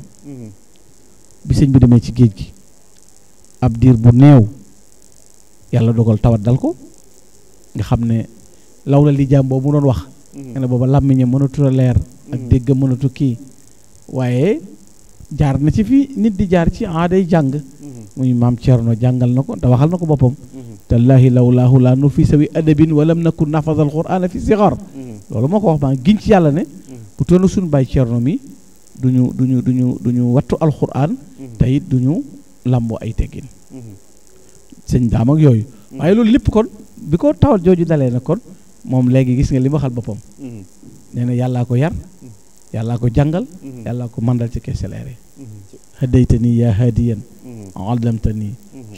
bi sëñ bi demee ci géej gi ab diir bu néew yàlla dogal tawat dal ko nga xam ne law la li jaam boobu mu doon wax nga ne booba làmmiñe mënatu a leer ak dégg mënatu kii waaye jaar na ci fi nit di jaar ci aaday jàng muy maam Cerno jàngal na ko te waxal na ko boppam tallahi lawlaahu la nufisa bi adabin walam nakun nafada al qur'ana fi sigar loolu moo ko wax maa giñ ci yàlla ne bu toon suñu bàyyi Cerno mi duñu wattu alquran te it duñu lamboo ay teggin sëñ daam ak yooyu waaye loolu lépp kon bi ko tawat jooju dalee na kon moom léegi gis nga li ma waxal boppam nee na yàllaa ko yar yàllaa ko jàngal yàllaa ko mandal ci keseleere hadaytani yaa hadiyan allamtani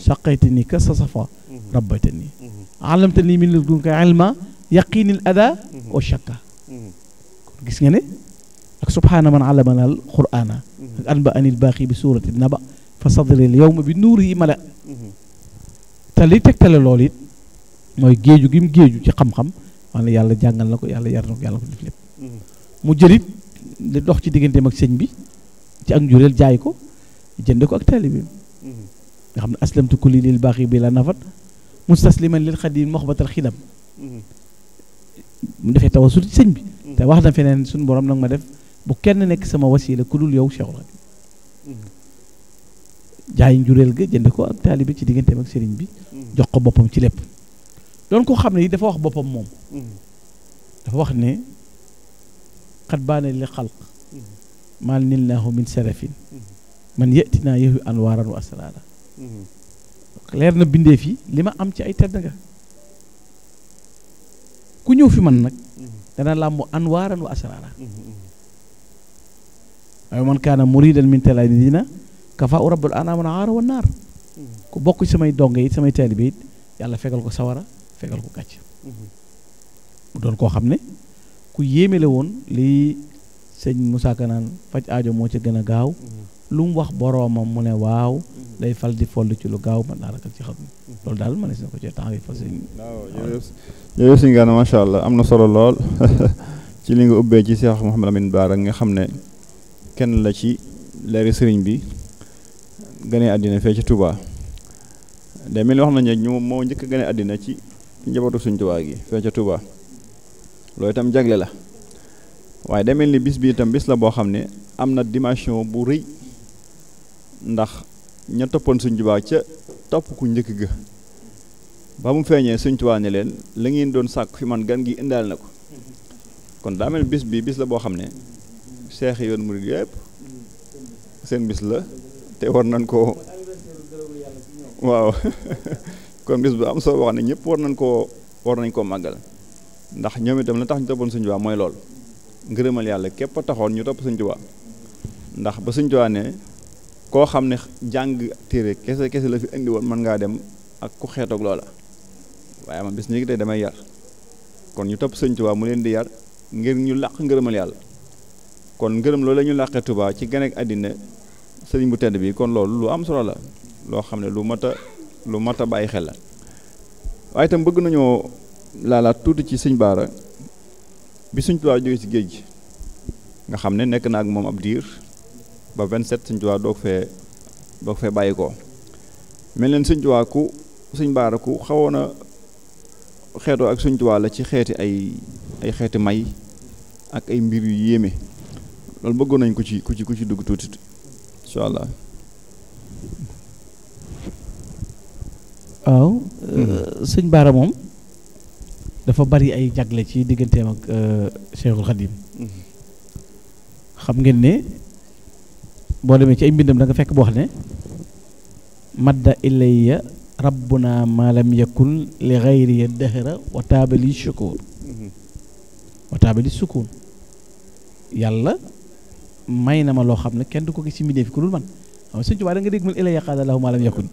saqaytani ka sa safa rabbaytani allamtani min ladunka ilma yaqinil ada wa shakka kon gis nga ne ak subhaana man allamana al qur'ana ak anba anil baaxi bi suurati naba fa sadril yawma bi nuurihi mala te li tegtale loolu it mooy géeju gi mu géeju ci xam-xam wax ne yàlla jàngal na ko yàlla yar na ko yàlla ko def lépp mu jëlit li dox ci digganteem ak sëñ bi ci ak njureel jaay ko jënde ko ak taalibe nga xam ne aslamtu kulli lil baaxi bi la nafat mustasliman lil xadim moxbatal xidam mu defee tawasul ci sëñ bi te wax na feneen suñu borom nag ma def bu kenn nekk sama wasila ku dul yow Cheikhul Xadim jaay njureel ga jënde ko ak taalibe ci digganteem ak sëriñ bi jox ko boppam ci lépp doon ko xam ne dafa wax boppam moom dafa wax ne xat baane li xalq maal nilnaahu min sarafin man yetinaa yehu anwaaran wa asraara leer na bindee fi li ma am ci ay tedd nga ku ñëw fi man nag dana làmbu anwaaran wa asraara waaye man kaana muridan min talaamidina kafa u rabbul anaam aara wa naar ku bokk ci samay donge it samay taalibe it yàlla fegal ko sawara fegal ko gàcc mu doon koo xam ne ku yéeme la woon lii sëñ Moussa Ka naan faj aajo moo ca gën a gaaw lu mu wax boroomam mu ne waaw day fal di foll ci lu gaaw man naa rakal ci xam loolu daal ma ne si na ko ci temps yi fa sëñ waaw yooyu sëñ Gana macha allah am na solo lool ci li nga ubbee ci Cheikh Mouhamed Lamine Bara nga xam ne kenn la ci leeri sëriñ bi gane àddina fee ci Touba day mel ni wax nañu ñu moo njëkk gane àddina ci njabootu suñ Touba gi fee ca Touba loolu itam jagle la waaye day mel ni bis bi itam bis la boo xam ne am na dimension bu rëy ndax ña toppoon suñ Touba ca topp ku njëkk ga ba mu feeñee suñ Touba ne leen la ngeen doon sàkk fi man gan gi indaal na ko kon daa mel bis bi bis la boo xam ne seex yoon murid yépp seen bis la te war nañ koo waaw kon bis bu am soo wax ne ñëpp war nañ koo màggal ndax ñoom itam la tax ñu toppoon Sëñ Tuubaa mooy lool ngërëmal yàlla képp a taxoon ñu topp Sëñ Tuubaa ndax ba Sëñ Tuubaa ne koo xam ne jàng téere kese la fi indi woon mën ngaa dem ak ku xeetoog loola waaye man bis ni tey damay yar kon ñu topp Sëñ Tuubaa mu leen di yar ngir ñu làq ngërëmal yàlla kon ngërëm loolu la ñu làqee Tuubaa ci gane ak àddina sëriñ bu tedd bi kon loolu lu am solo la loo xam ne lu mat a bàyyi xel la waaye itam bëgg nañoo laalaat tuuti ci sëñ Bara bi Sëñ Tuubaa jógee ci géej gi nga xam ne nekk na ak moom ab diir ba 27 Sëñ Tuubaa doog fee bàyyi ko mel leen Sëñ Tuubaa ku sëñ Bara ku xawoon a xeetoo ak Sëñ Tuubaa la ci xeeti ay xeeti may ak ay mbir yu yéeme loolu bëggoon nañ ku ci dugg tuuti incha allah. waaw sëñ Bara moom dafa bari ay jagle ci digganteem ak Cheikhul Khadim xam ngeen ne boo demee ci ay mbindam da nga fekk boo xam ne madda ilayya rabbuna ma lam yakun li ghayri dahra wa taabali shukur wa taabali sukun yàlla may na ma loo xam ne kenn du ko gis ci mbindee fi ku dul man waaw sëñ Tuubaa da nga dégg mun ilayya qaala lahu ma lam yakun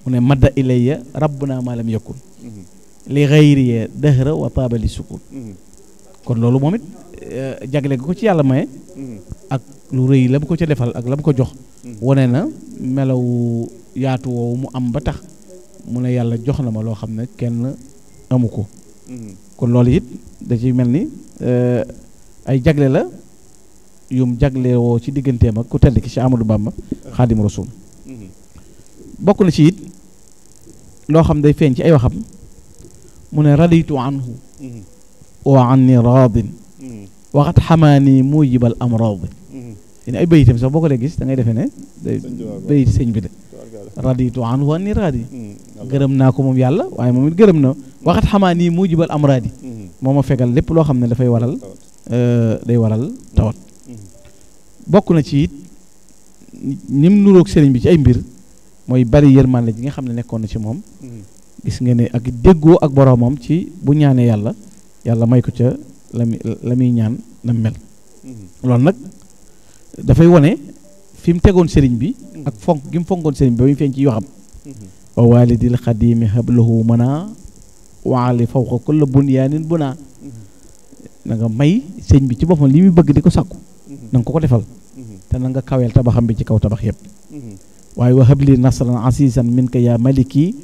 mu ne madda ilayya rabbuna ma lam yakun li ghayri dahra wa taabali sukun kon loolu moom it jagle ga ko ci yàlla maye ak lu rëy la mu ko ca defal ak la mu ko jox wane na melaw yaatu woowu mu am ba tax mu ne yàlla jox na ma loo xam ne kenn amu ko kon loolu it da ci mel ni ay jagle la yum jagle woo ci digganteem ak ku tedd ki ci Amadou Bamba Xaadimu Rasuul bokk na ci it loo xam day feeñ ci ay waxam mu ne raditu anhu wa anni raadin waxat xamaani mujibal amraad yi ne ay bayitam sax boo ko dee gis da ngay defee ne day bayiti sëñ bi de raditu anhu wa anni raadin gërëm naa ko moom yàlla waaye moom it gërëm na waxat xamaa nii mu jibal amraadi moo ma fegal lépp loo xam ne dafay waral day waral tawat bokk na ci it nim nuroog sëriñ bi ci ay mbir mooy bari yërmande ji nga xam ne nekkoon na ci moom gis nga ne ak déggoo ak boroomam ci bu ñaanee yàlla may ko ca la muy ñaan na mel loolu nag dafay wone fi mu tegoon sëriñ bi ak fonk gi mu fonkoon sëriñ bi ba muy feeñ ci yoo xam wa walidil xadimi hablahu mana waali fawqa kulla bunyaanin buna na nga may sëriñ bi ci boppam li muy bëgg di ko sàkku na nga ko defal te na nga kaweel tabaxam bi ci kaw tabax yëpp waaye wa habli nasran asisan minka ya maliki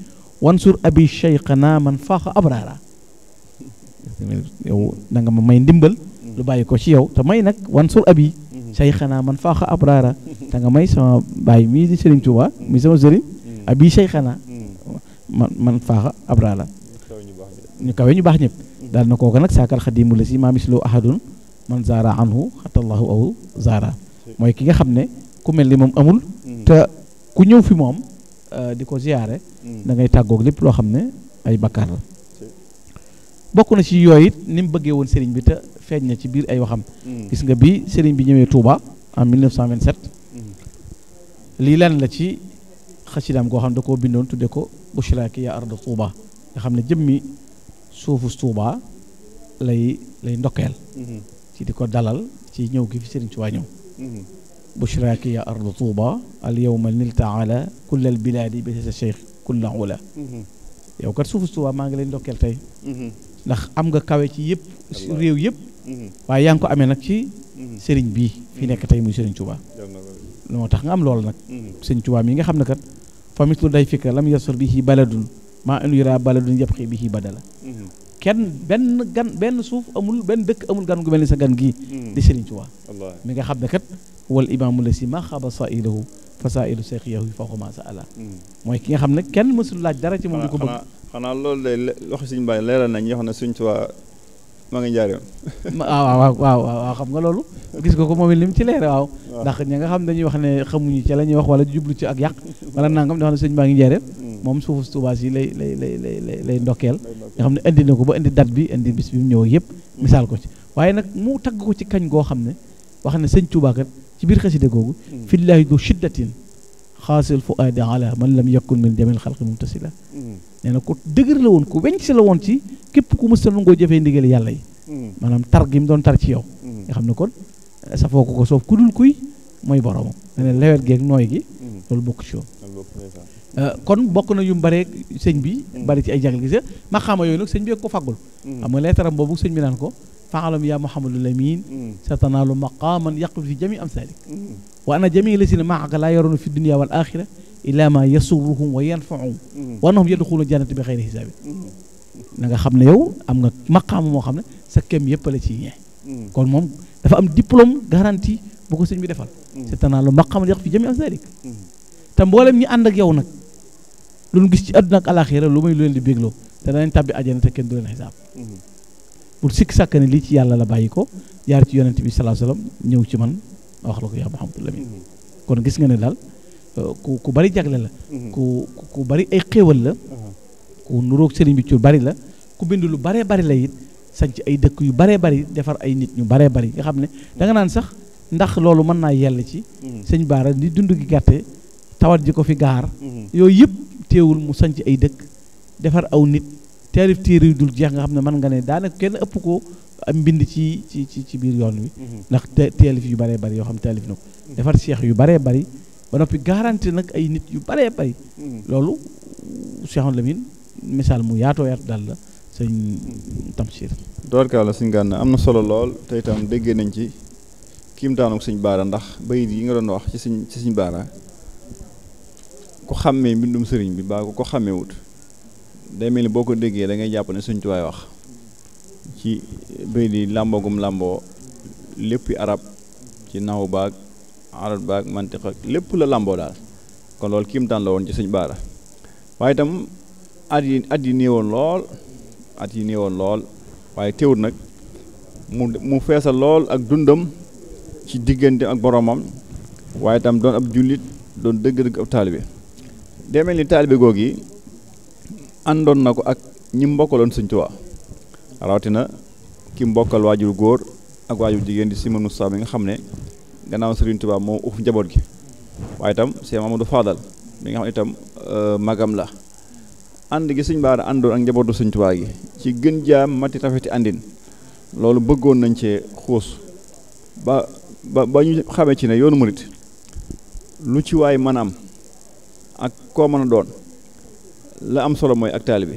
wansur abi cheikhana man faaxa abrara yow da nga ma may ndimbal lu bàyyi ko ci yow te may nag wansur abi cheikhana man faaxa abrara te nga may sama bàyyi mii di Sëriñ Tuuba mii sama sëriñ abi cheikhana man faaxa abrara ñu kawe ñu baax ñëpp daal na kooku nag saakal xadimu la si maa mislu ahadun man zaara anhu xatallahu aw zaara mooy ki nga xam ne ku mel ni moom amul te ku ñëw fi moom di ko ziyaare da ngay tàggoog lépp loo xam ne ay bakkaar la bokk na ci yooyu it ni mu bëggee woon sëriñ bi te feeñ na ci biir ay waxam gis nga bi sëriñ bi ñëwee Touba en 1927 lii lan la ci xasidaam goo xam ne da koo bindoon tudde ko bushraki ya arda Touba nga xam ne jëmmi suufu Touba lay ndokkeel ci di ko dalal ci ñëw gi fi sëriñ Touba ñëw bushraki ya arda Touba al yawma nilta ala kulla al biladi bi sa cheikh kulla ula yow kat suufu Touba maa ngi lay ndokkeel tey ndax am nga kawe ci yëpp réew yëpp waaye yaa ngi ko amee nag ci sëriñ bii fi nekk tey muy sëriñ Touba moo tax nga am loolu nag sëriñ Touba mi nga xam ne kat fa mislu day fikka lam yasur bihi baladun maa in yura baladun yabxi bihi badala kenn benn suuf amul benn dëkk amul gan gu mel ni sa gan gii di sëriñ Touba mi nga xam ne kat wal imaamu la si ma xaba sailahu fa sailu seexiyahu fawqa ma sa ala mooy ki nga xam ne kenn mësul laaj dara ci moom di ko bëgg xanaa loolu day loxo suñu bàyyi leeral nañ yoo xam ne suñ Touba maa ngi njaareem waaw xam nga loolu gis nga ko moom it lim ci leere waaw ndax ñi nga xam dañuy wax ne xamuñu ci la ñuy wax wala jublu ci ak yàq wala nangam dafa ne sëñ baa ngi njaareem moom suufu Touba si lay ndokkeel nga xam ne indi na ko ba indi date bi indi bis bi mu ñëw yëpp misaal ko ci waaye nag mu tagg ko ci kañ goo xam ne wax ne sëñ Touba kat ci biir xaside googu fillaahi du shiddatin xaasil fuaadi ala man lam yakun min jamil xalqi mumtasila nee na ku dëgër la woon ku weñ si la woon ci képp ku mës a nangoo jëfee ndigal yàlla yi maanaam tar gi mu doon tar ci yow nga xam ne kon safoo ko soof ku dul kuy mooy boromam ne lewet geeg nooy gi loolu bokk ci yow kon bokk na yu mu bare sëñ bi bari ci ay jagle gis maqaama yooyu nag sëñ bi ko faggul xam nga leetaram boobu sëñ bi naan ko faalam yaa Muhammadul Amin sa tanaalu maqaaman yaqul fi jami am salik wa ana jami la si ne maaka laa yaroona fi dunia wal axira illa ma yasurruhum wa yanfaahum wa annahum yadxuluna jannata bi xayri xisaabin na nga xam ne yow am nga maqaama moo xam ne sa kem yëpp la ci ñee kon moom dafa am diplôme garantie bu ko sëñ bi defal sa tanaalu maqaaman yaqul fi jami am salik te mboolem ñi ànd ak yow nag lu ñu gis ci àdduna ak alaxira lu may lu leen di bégloo te danañ tàbbi àjjana te kenn du leen xisaab pour sikk sàkk ne lii ci yàlla la bàyyi ko jaar ci yonent bi sallallahu alayhi wasallam ñëw ci man wax la ko yaa Muhammadul Amin kon gis nga ne daal ku bari jagle la ku bari ay xéewal la ku nuroog sëriñ bi ci bari la ku bind lu baree bari la it sanc ay dëkk yu baree bari defar ay nit ñu baree bari nga xam ne danga naan sax ndax loolu mën naa yell ci sëñ Baara ni dund gi gàtte tawat ji ko fi gaar yooyu yëpp teewul mu sanc ay dëkk defar aw nit taalif téere yu dul jeex nga xam ne mën nga ne daanaka kenn ëpp ko am mbind ci biir yoon wi ndax taalif yu baree bari yoo xam taalif na ko defar seex yu baree bari ba noppi garanti nag ay nit yu baree bari loolu Cheikh Lamine misaal mu yaatoo yaatu daal la sëñ Tamsir doorkaala suñ gànna am na solo lool te itam déggee nañ ci kiimtaanu suñ Baara ndax bayit yi nga doon wax ci suñ Baara ku xàmmee mbindum sëriñ bi baa ko xàmmee wut day mel ni boo ko déggee da ngay jàpp ne suñ tuwaay wax ci bayit yi làmboogum làmboo léppi arab ci naw baag arab baag mantiq ak lépp la làmboo daal kon loolu kiimtaan la woon ci suñ Baara waaye itam at yi néewoon lool waaye teewut nag mu feesal lool ak dundam ci diggante ak boromam waaye itam doon ab jullit doon dëgg-dëgg ab taalibe day mel ni taalibe googu yi àndoon na ko ak ñi mbokkaloon Sëñ Tuubaa rawatina ki mbokkal waajur góor ak waajur jigéen di Sëñ Moussa mi nga xam ne gannaaw Sëriñ Tuubaa moo uf njaboot gi waaye itam Cheikh Mamadou Fadal mi nga xam ne itam magam la ànd gi Sëñ Baara àndoon ak njabootu Sëñ Tuubaa gi ci gën jaam mati rafeti àndin loolu bëggoon nañ cee xuus ba ñu xamee ci ne yoonu murit lu ci waay mën a am ak koo mën a doon la am solo mooy ak taalibe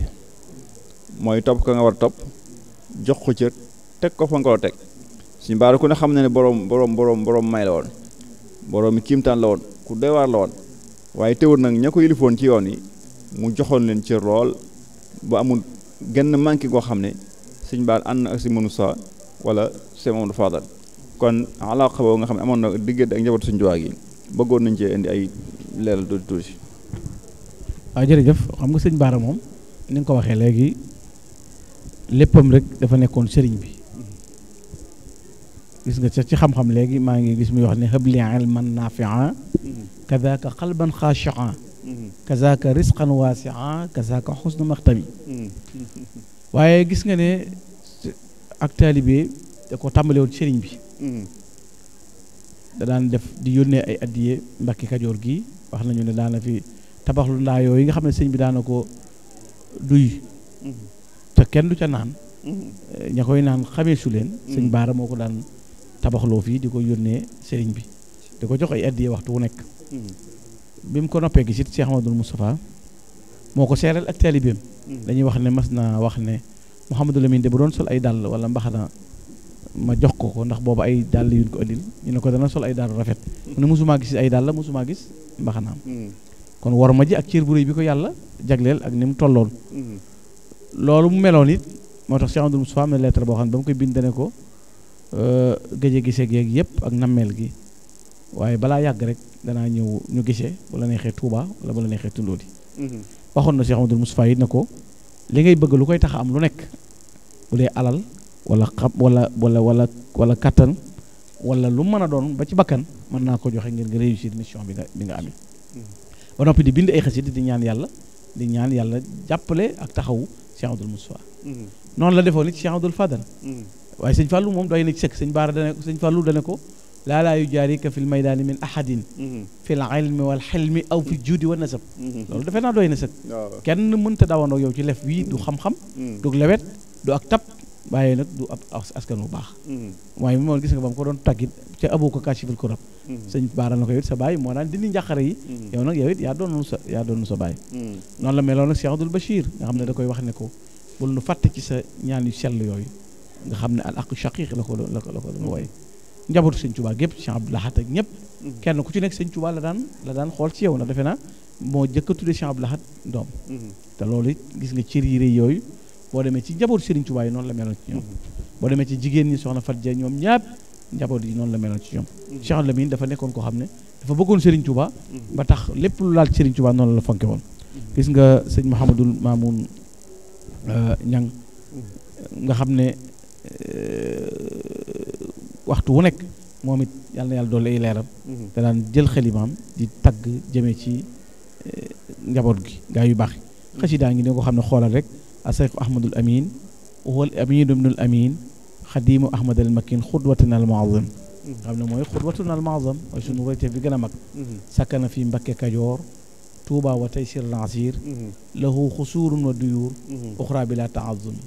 mooy topp ko nga war a topp jox ko cër teg ko fa nga ko teg Sëñ Baara ku ne xam ne ne boroom may la woon boroom mi kiimtaan la woon ku doy waar la woon waaye teewul nag ña ko yilifoon ci yoon yi mu joxoon leen cër lool ba amul genn manqué goo xam ne Sëñ Baara ànd na ak Sëñ Moussa wala Sëñ Mamadou Fadal kon alaaqa boobu nga xam ne amoon na diggante ak njabootu Sëñ Tuubaa gi bëggoon nañ cee indi ay leeral tuuti. waaw jërëjëf xam nga Sëñ Baara moom ni nga ko waxee léegi léppam rek dafa nekkoon sëriñ bi gis nga ci xam-xam léegi maa ngi gis muy wax ne habli ilman naafi'a kazaaka qalban xaashi'a kazaaka risqan waasi'a kazaaka xusna maxtami waaye gis nga ne ak taalibe da ko tàmbale woon sëriñ bi da daan def di yónnee ay addiye Mbàkke Kajoor gi wax nañu ne daana fi tabaxlu ndaa yooyu nga xam ne sëñ bi daana ko duy te kenn du ca naan ña koy naan xamee su leen Sëñ Baara moo ko daan tabaxloo fii di ko yónnee sëriñ bi di ko jox ay addiye waxtu wu nekk bi mu ko noppee gis it Cheikh Amadou Moustapha moo ko seeral ak taalibeem dañuy wax ne mas naa wax ne Mouhamadou Lamine de bu doon sol ay dàll wala mbaxana ma jox ko ndax boobu ay dàll yuñ ko andil ñu ne ko dana sol ay dàll rafet mu ne mosumaa gis ay dàll mosumaa gis mbaxanaam kon war ma ji ak cër bu rëy bi ko yàlla jagleel ak ni mu tolloon loolu mu meloon it moo tax Cheikh Amadou Moustapha am na lettre boo xam ne ba mu koy bind ne ko gëje gisee geeg yëpp ak nammeel gi waaye balaa yàgg rek danaa ñëw ñu gisee bu la neexee Touba wala bu la neexee Tundóodi waxoon na Cheikh Amadou Moustapha it na ko li ngay bëgg lu koy tax am lu nekk bu dee alal wala xam wala kattan wala lu mën a doon ba ci bakkan mën naa ko joxe ngir nga réussir mission bi nga amee ba noppi di bind ay xasida di ñaan yàlla jàppale ak taxawu Cheikh Amadou Moustapha noonu la defoon it Cheikh Amadou Fadal waaye sëñ Fallou moom doy na ci sëkk sëñ Baara sëñ Fallou dane ko laa yujaarika fil maydaani min ahadin fil ilmi wal xilmi aw fi juudi wa nasab loolu defe naa doy na sëkk kenn mënta dawandoo yow ci lef wii du xam-xam du lewet du ak tab waaye nag du ab askan bu baax waaye moom gis nga ba mu ko doon tàggit ca abu ko kashiful kurab sëñ Baara na ko yow it sa baay moo daan dindi njàqare yi yow nag yow it yaa doon sa baay noonu la meloon nag Cheikh Abdoul Bachir nga xam ne da koy wax ne ko bul nu fàtte ci sa ñaan yu sell yooyu nga xam ne al aqu shaqiq la ko doon wooye njabootu sëñ Tuubaa gépp Cheikh Abdou Lahad ak ñëpp kenn ku ci nekk sëñ Tuubaa la daan xool ci yow ndax defe naa moo jëkk a tudde Cheikh Abdou Lahad doom te loolu it gis nga cër yi rëy yooyu boo demee ci njabootu Serigne Touba yi noonu la meloon ci ñoom boo demee ci jigéen ñi soxna Fatia ñoom ñaap njaboot yi noonu la meloon ci ñoom Cheikh Lamine dafa nekkoon koo xam ne dafa bëggoon Serigne Touba ba tax lépp lu laal ci Serigne Touba noonu la fonke woon gis nga sëñ Mouhamadul Mamoun Ñang nga xam ne waxtu wu nekk moom it yàlla na yàlla doole ay leeram da daan jël xalimaam di tagg jëmee ci njaboot gi gaa yu baax xasidaa ngi ne ko xam ne xoolal rek asayx ahmadul amin wal aminu ibnul amin xadimu ahmad al makin xudwatuna al muazam xam ne mooy xudwatuna al muazam mooy sunu royteef bi gën a mag sakkana fi Mbakke Kajoor Tuuba wa taysir lansir lahu xusuurun wa duyuur uxra bila taazumi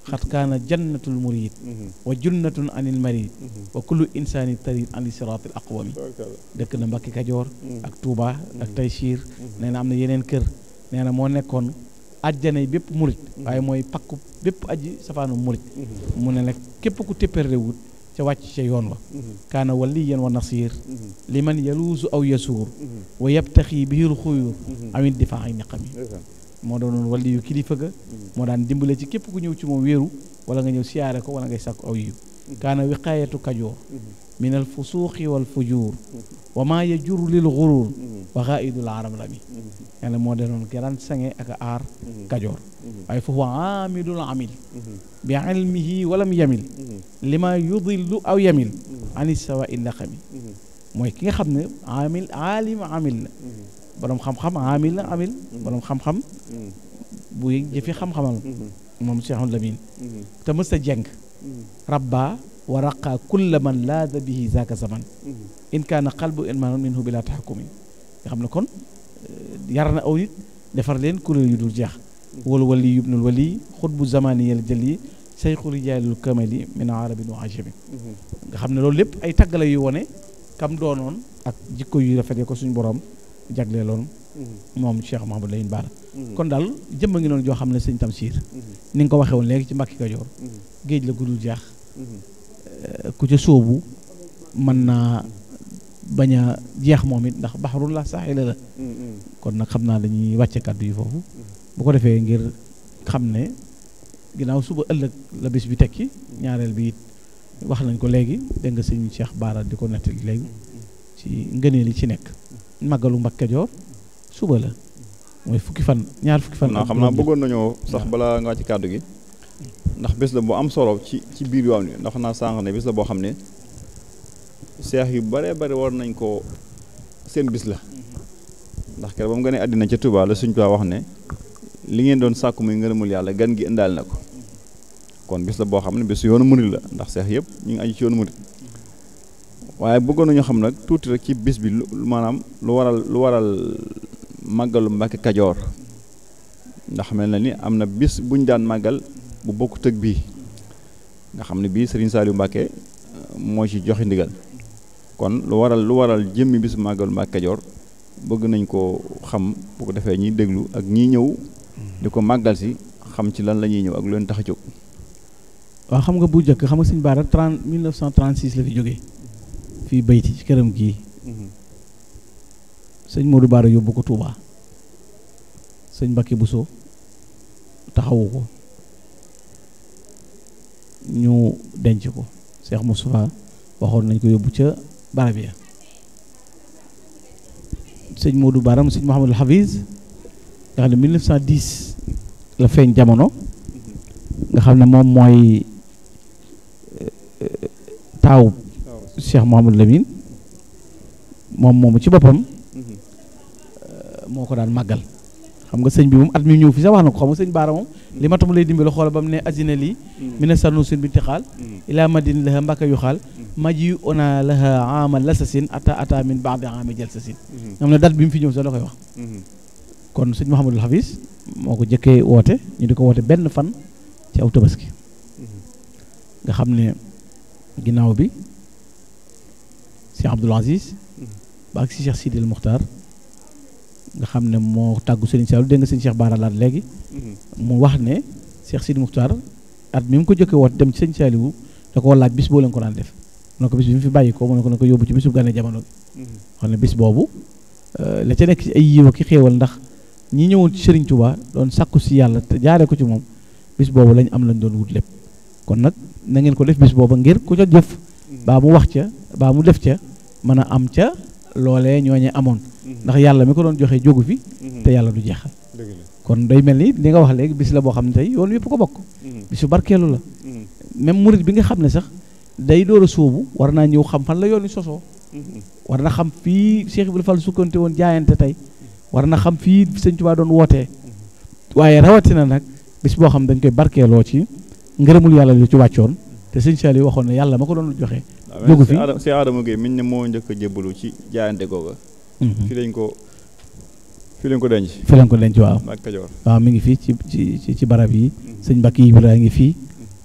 xat kaana jannatul murid wa junnatun anil marid wa kullu insani tarid ani siraatil aqwami dëkk na Mbakke Kajoor ak Tuuba ak taysir nee na am na yeneen kër nee na moo nekkoon ajjanay bépp murit waaye mooy pakku bépp aji safaanu murit mu ne nag képp ku téppérewut ca wàcc ca yoon wa kaana waliyan wa nasir li man yaluusu aw yasuur wa yabtaxi bihil xuyur amit difaa ay niqami moo doonoon wali yu kilifa ga moo daan dimbale ci képp ku ñëw ci moom wéeru wala nga ñëw siyaare ko wala ngay sàkku aw yiw kaana wiqaayatu kajoor min al fusuuqi wal fujuur wa maa yajur lil xuruur wa xaaidul aram lami yàlla moo doonoon garaan sange ak aar kajoor waaye fa huwa aamilul amil bi ilmihi walam yamil lima yudillu aw yamil ani sawa illa xami mooy ki nga xam ne alim amil la boroom xam-xam amil la amil boroom xam-xam bu jëfi xam-xamal moom Cheikh Ahmadou Lamine te mës a jeng rabba wa raqa kulla man laada bihi zaka zaman in kaana qalbu ilmaanun minhu bila taxakumi nga xam ne kon yar na aw nit defar leen kuréel yu dul jeex wal wali yubnul wali xutbu zamani yal jëli sayxu rijaalul kamali min arabin wa ajami nga xam ne loolu lépp ay tàggala yu wone kam doonoon ak jikko yu rafet ko suñu borom jagleeloon moom Cheikh Mouhamadou Lamine Bara kon daal jëmm a ngi noonu joo xam ne sëñ Tamsir ni nga ko waxee woon léegi ci Mbàkke Kajoor géej la gudul jeex ku ca sóobu mën naa bañ a jeex moom it ndax baxarul la saaxila la kon nag xam naa dañuy wàcce kàddu yi foofu bu ko defee ngir xam ne ginnaaw suba ëllëg la bis bi tekki ñaareel bi it wax nañ ko léegi dégg nga sëñ Cheikh Bara di ko nettali léegi ci ngëneel li ci nekk màggalu Mbàkke Kajoor suba la mooy fukki fan xam naa bëggoon nañoo sax balaa nga ci kàddu gi ndax bés la bu am solo ci biir yoon wi ndax naa sànq ne bés la boo xam ne seex yu bare bare war nañ ko seen bis la ndax keroog ba mu gënee àddina ca Touba la suñ Tuubaa wax ne li ngeen doon sàkku muy ngërëmul yàlla gan gi indaal na ko kon bis la boo xam ne bés yoonu murit la ndax seex yëpp ñu ngi aju ci yoonu murit waaye bëggoon nañu xam nag tuuti rek ci bis bi maanaam lu waral màggalu Mbàkke Kajoor ndax mel na ni am na bis buñ daan màggal bu bokk tëg bii nga xam ne bii Serigne Saliou Mbàkke moo ci joxe ndigal kon lu waral jëmmi bis màggalu Mbàkke Kajoor bëgg nañ ko xam bu ko defee ñiy déglu ak ñiy ñëw di ko màggal si xam ci lan la ñuy ñëw ak lu leen tax a jóg. waaw xam nga bu njëkk xam nga sëñ Bara 1936 la fi jógee fii bayti ci këram gii sëñ Modou Bara yóbbu ko Touba sëñ Mbacké Bousso taxawu ko ñu denc ko Cheikh Moustapha waxoon nañ ko yóbbu ca barab ya sëñ Modou Bara mu sëñ Mouhamadou Hafiz nga xam ne 1910 la feeñ jamono nga xam ne moom mooy taaw Cheikh Mouhamadou Lamine moomu ci boppam moo ko daan màggal xam nga sëñ bi moom at mi ñëw fi sax wax na ko xam nga sëñ Bara moom li ma tam lay dimbali xool ba mu ne azina lii mina sanu sin binti xaal ilaa madine laha mbaka yu xaal maji ona laha amal lasasin ata min baadi ami jël sasin xam ne date bi mu fi ñëw sax da koy wax kon sëñ Mouhamadou Hafiz moo ko jëkkee woote ñu di ko woote benn fan ci aw tabaski nga xam ne ginnaaw bi Cheikh Abdoul Aziz ba ak si Cheikh Sidil Muxtaar nga xam ne moo tàggu Serigne Saliou dégg nga sëñ Cheikh Bara laat léegi mu wax ne Cheikh Sidil Muxtaar at mi mu ko jëkkee woote dem ci sëñ Saliou da ko laaj bis boo leen ko daan def mu ne ko bis bi mu fi bàyyi ko mu ne ko yóbbu ci bisu gane jamono bi xam ne bis boobu la ca nekk ci ay yiw ki xéewal ndax ñi ñëwoon ci Serigne Touba doon sàkku si yàlla te jaaree ko ci moom bis boobu lañ am lañ doon wut lépp kon nag na ngeen ko def bis booba ngir ku ca jëf baa mu wax ca baa mu def ca mën a am ca loolee ñooñe amoon ndax yàlla mi ko doon joxe jógu fi te yàlla du jeexal kon day mel ni li nga wax léegi bis la boo xam ne tey yoon yëpp ko bokk bisu barkeelu la même murit bi nga xam ne sax day door a sóobu war naa ñëw xam fan la yoon wi sosoo war na xam fii Cheikh Ibrahima Fall sukkante woon jaayante tey war na xam fii Sëñ Tuubaa doon wootee waaye rawatina nag bis boo xam dañ koy barkeeloo ci ngërëmul yàlla lu ci wàccoon te Sëñ Saliou waxoon ne yàlla ma ko doon joxe jógu fi si Adama Gueye miñ ne moo njëkk a jébbalu ci jaayante googa fi lañ ko denc fi lañ ko denc waaw Mbàkke Kajoor waaw mi ngi fii ci barab yi sëñ Mbàkke Ibra ngi fii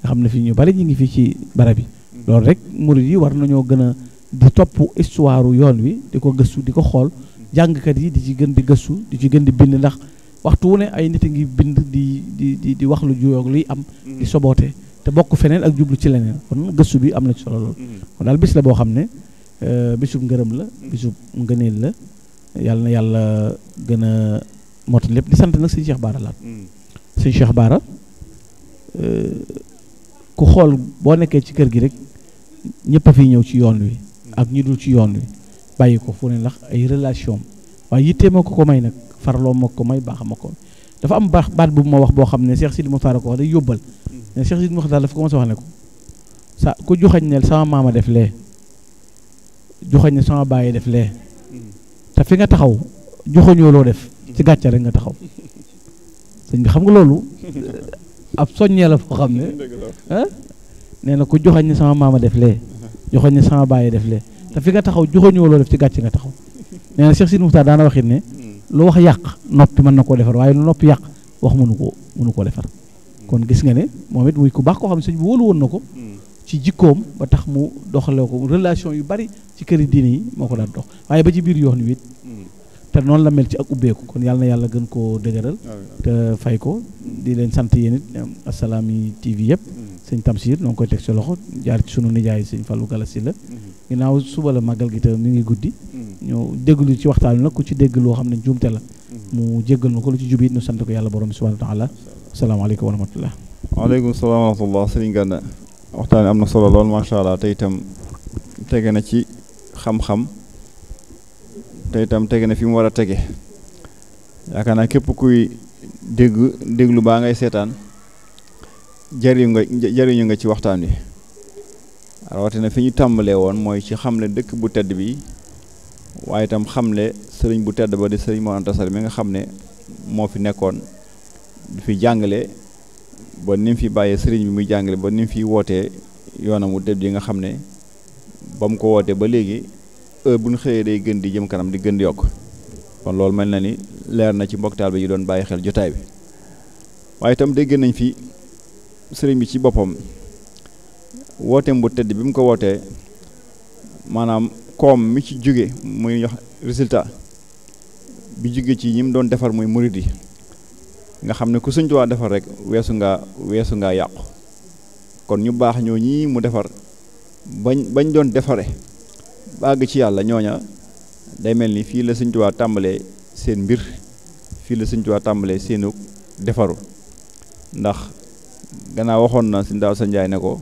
nga xam ne fii ñu bari ñu ngi fii ci barab yi loolu rek murid yi war nañoo gën a di topp histoire yoon wi di ko gëstu di ko xool jàngkat yi di ci gën di gëstu di ci gën di bind ndax waxtu wu ne ay nit a ngi bind di wax lu juyoog luy am di soboote te bokk feneen ak jublu ci leneen kon gëstu bi am na ci solo lool kon daal bis la boo xam ne bisub ngërëm la bisub ngëneel la yàlla na yàlla gën a motal lépp di sant nag sëñ Cheikh Bara laat sëñ Cheikh Bara ku xool boo nekkee ci kër gi rek ñëpp a fiy ñëw ci yoon wi ak ñi dul ci yoon wi bàyyi ko fu ne ndax ay relation waaye yittee ma ko may nag farloo ma ko may baax ma ko dafa am baat bu ma wax boo xam ne Cheikh Sidi Mokhtar ko wax day yóbbal ne Cheikh Sidi Mokhtar dafa ko mos a wax ne ko sa ku joxañ ne sama maama def lee joxañ ne sama bàyyi def lee te fi nga taxaw joxañoo loo def ci gàcce rek nga taxaw sëñ bi xam nga loolu ab soññee la foo xam ne nee na ku joxañ ne sama maama def lee joxañ ne sama bàyyi def lee te fi nga taxaw joxañoo loo def ci gàcc nga taxaw nee na Cheikh Sidi Muxtaar daana waxit ne lu wax yàq noppi mën na koo defar waaye lu noppi yàq wax mënu koo defar kon gis nga ne moom it muy ku baax koo xam ne sëñ bi wóolu woon na ko ci jikkoom ba tax mu doxale ko relation yu bari ci këri diine yi moo ko daan dox waaye ba ci biir yoon wi it te noonu la mel ci ak ubbeeku kon yàlla na yàlla gën koo dëgëral te fay ko di leen sant yéen it Assalaamy TV yëpp sëñ Tamsir noo ngi koy teg ci loxo jaar ci sunu nijaay sëñ Fallou Galassi la ginnaaw suba la màggal gi te mi ngi guddi ñu déglu ci waxtaan wi nag ku ci dégg loo xam ne njuumte la mu jéggal na ko lu ci jub it ñu sant ko yàlla borom bi subhanahu wa taala asalaamaaleykum wa rahmatullah waaleykum salaam wa rahmatullah sëriñ Gana waxtaan wi am na solo lool macha allah te itam tege na ci xam-xam te itam tege na fi mu war a tege yaakaar naa képp kuy déglu baa ngay seetaan jariñu nga ci waxtaan wi rawatina fi ñu tàmbalee woon mooy ci xamle dëkk bu tedd bi waaye itam xamle sëriñ bu tedd ba di sëriñ Mor Anta Sali mi nga xam ne moo fi nekkoon di fi jàngale ba ni mu fi bàyyee sëriñ bi muy jàngale ba ni mu fi wootee yoonam wu tedd yi nga xam ne ba mu ko wootee ba léegi heure bu ñu xëyee day gën di jëm kanam di gën di yokk kon loolu mel na ni leer na ci mbokk taal bi yi doon bàyyi xel jotaay bi waaye itam dégg nañ fi sëriñ bi ci boppam wooteem bu tedd bi mu ko wootee maanaam koom mi ci jóge muy jox résultat bi jóge ci ñi mu doon defar muy murid yi nga xam ne ku Sëñ Tuubaa defar rek weesu ngaa yàqu kon ñu baax ñoo ñii mu defar bañ doon defare bàgg ci yàlla ñooña day mel ni fii la Sëñ Tuubaa tàmbalee seen mbir fii la Sëñ Tuubaa tàmbalee seenu defaru ndax gannaaw waxoon na Sëñ Daaw sa Njaay ne ko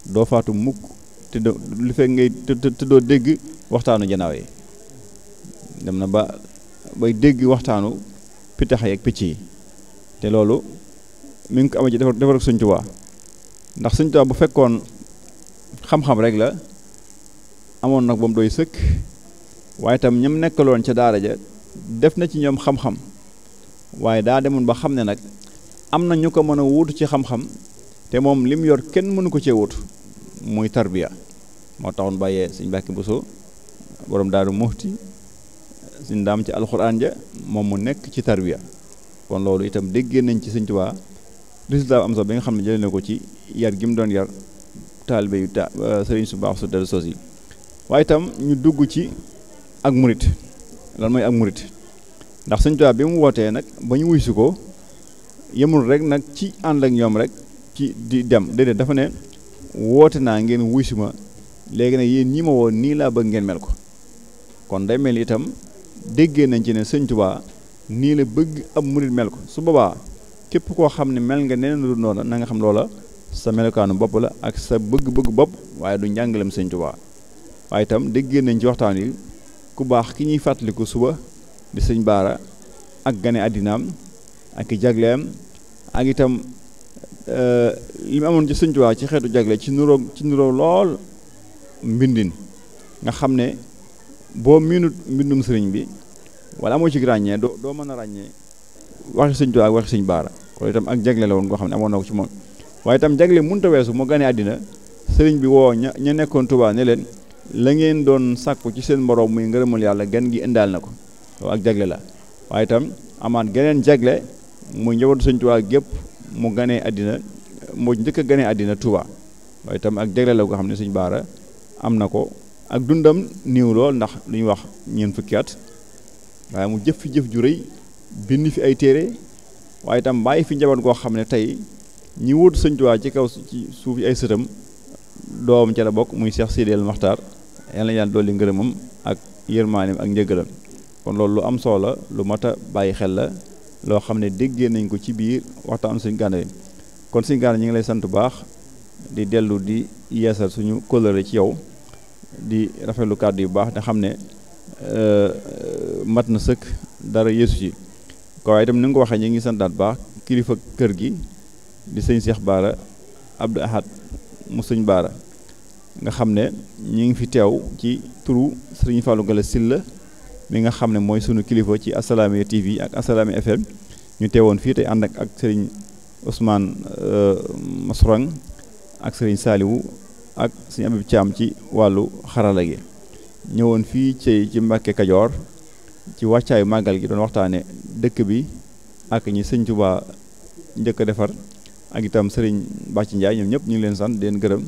doo faatu mukk te doo lu fekk ngay te doo dégg waxtaanu janaaw yi dem na bay dégg waxtaanu pitax yi ak picc yi te loolu mi ngi ko amee ci defar ak Sëñ Tuubaa ndax Sëñ Tuubaa bu fekkoon xam-xam rek la amoon nag ba mu doy sëkk waaye itam ñam nekkaloon ca daara ja def na ci ñoom xam-xam waaye daa demoon ba xam ne nag am na ñu ko mën a wuutu ci xam-xam te moom li mu yor kenn mënu ko cee wuutu muy tarbiya moo taxoon bàyyee Sëñ Mbàkke Buso borom Daaru Muxti Sëñ Daam ci alxuraan ja moom mu nekk ci tarbiya kon loolu itam déggee nañ ci Sëñ Tuubaa résultat am sax bi nga xam ne jëlee na ko ci yar gi mu doon yar taalibe yu sëriñ su baax su del sos yi waaye itam ñu dugg ci ak murit lan mooy ak murit ndax Sëñ Tuubaa bi mu wootee nag ba ñu wuy si ko yemul rek nag ci ànd ak ñoom rek ci di dem déedéet dafa ne woote naa ngeen wuy si ma léegi nag yéen ñi ma woo nii laa bëgg ngeen mel ko kon day mel itam déggee nañ ci ne Sëñ Tuubaa nii la bëgg ab murit mel ko su boobaa képp koo xam ne mel nga neneen lu noonu na nga xam loola sa melokaanu bopp la ak sa bëgg-bëgg bopp waaye du njàngalem Sëñ Tuubaa waaye itam déggee nañ ci waxtaan yi ku baax ki ñuy fàttaliku suba di Sëñ Baara ak gane àddinaam ak i jagleem ak itam li mu amoon ci Sëñ Tuubaa ci xeetu jagle ci nuroo lool mbindin nga xam ne boo miinut mbindum sëriñ bi wala amoo ci ràññee doo mën a ràññee waxi Sëñ Tuubaa ak waxi Sëñ Baara kon itam ak jagle la woon goo xam ne amoon na ko ci moom waaye itam jagle mënta weesu mu gane àddina sëriñ bi woo ña nekkoon Tuubaa ne leen la ngeen doon sàkku ci seen moroom muy ngërëmal yàlla gan gi indaal na ko loolu ak jagle la waaye itam amaat geneen jagle muy njabootu Sëñ Tuubaa gépp mu ganee àddina moo njëkk a ganee àddina Tuubaa waaye itam ak jagle la goo xam ne Sëñ Baara am na ko ak dundam niiw lool ndax lu ñuy wax ñeent fukki at waaye mu jëf fi jëf ju rëy bind fi ay téere waaye itam bàyyi fi njaboot goo xam ne tey ñi wutu Sëñ Tuubaa ci kaw ci suuf yi ay sëtam doom ca la bokk muy Cheikh Sidi El Maxtaar yàlla na yàlla dolli ngërëmam ak yërmaaneem ak njëgalam kon loolu lu am solo la lu mat a bàyyi xel la loo xam ne déggee nañ ko ci biir waxtaan Sëñ Gana kon Sëñ Gana ñu ngi lay sant bu baax di dellu di yeesal suñu kóllëre ci yow di rafetlu kàddu yu baax te xam ne mat na sëkk dara yeesu ci ko waaye itam ni nga ko waxee ñu ngi santaat baax kilifa kër gi di sëñ Cheikh Baara Abdou Ahad mu Sëñ Baara nga xam ne ñu ngi fi teew ci turu Sëriñ Fallou Galass Sylla mi nga xam ne mooy sunu kilifa ci Assalaamy TV ak Assalaamy FM ñu teewoon fii tey ànd ak sëriñ Ousmane Masrang ak sëriñ Saliou ak sëriñ Abib Thiam ci wàllu xarala gi ñëwoon fii ci Mbàkke Kajoor ci wàccaayu màggal gi doon waxtaane dëkk bi ak ñi sëñ Tuubaa njëkk a defar ak itam sëriñ Bàcci Njaay ñoom ñëpp ñu ngi leen sant di leen gërëm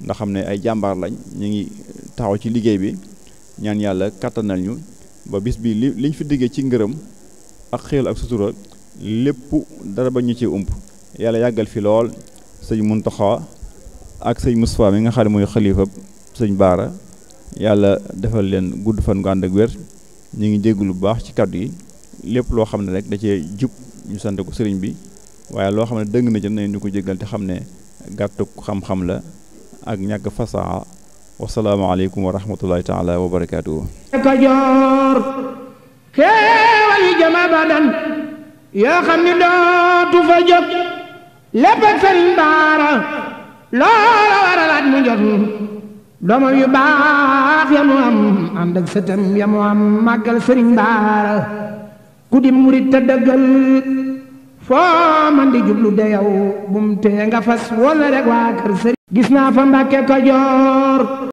ndax xam ne ay jàmbaar lañ ñu ngi taxaw ci liggéey bi ñaan yàlla kàttanal ñu ba bis bi liñ fi diggee ci ngërëm ak xéewal ak sutura lépp dara ba ñu ci ump yàlla yàggal fi lool sëñ Muntaxa ak sëñ Moustapha mi nga xam ne mooy xalifa sëñ Baara yàlla defal leen gudd fan gu ànd ak wér ñu ngi jéggulu bu baax ci kàddu yi lépp loo xam ne rek da cee jub ñu sant ko sëriñ bi waaye loo xam ne dëng na ci nañ ñu ko jéggal te xam ne gàttu xam-xam la ak ñàkk fasaa wasalaamaaleykum wa rahmatullahi taala wa barakaatuhu Kajoor xéewal yi jëm abadan yoo xam ni dootu fa jóg lépp ak sëriñ Baara loola waralaat mu jot doomam yu baax ya mu am ànd ak sëtam ya mu am màggal sëriñ Baara ku di murit te dëggal foo man di jublu de yow bum tee nga fas wala rek waa kër sëriñ gis naa fa Mbàkke Kajoor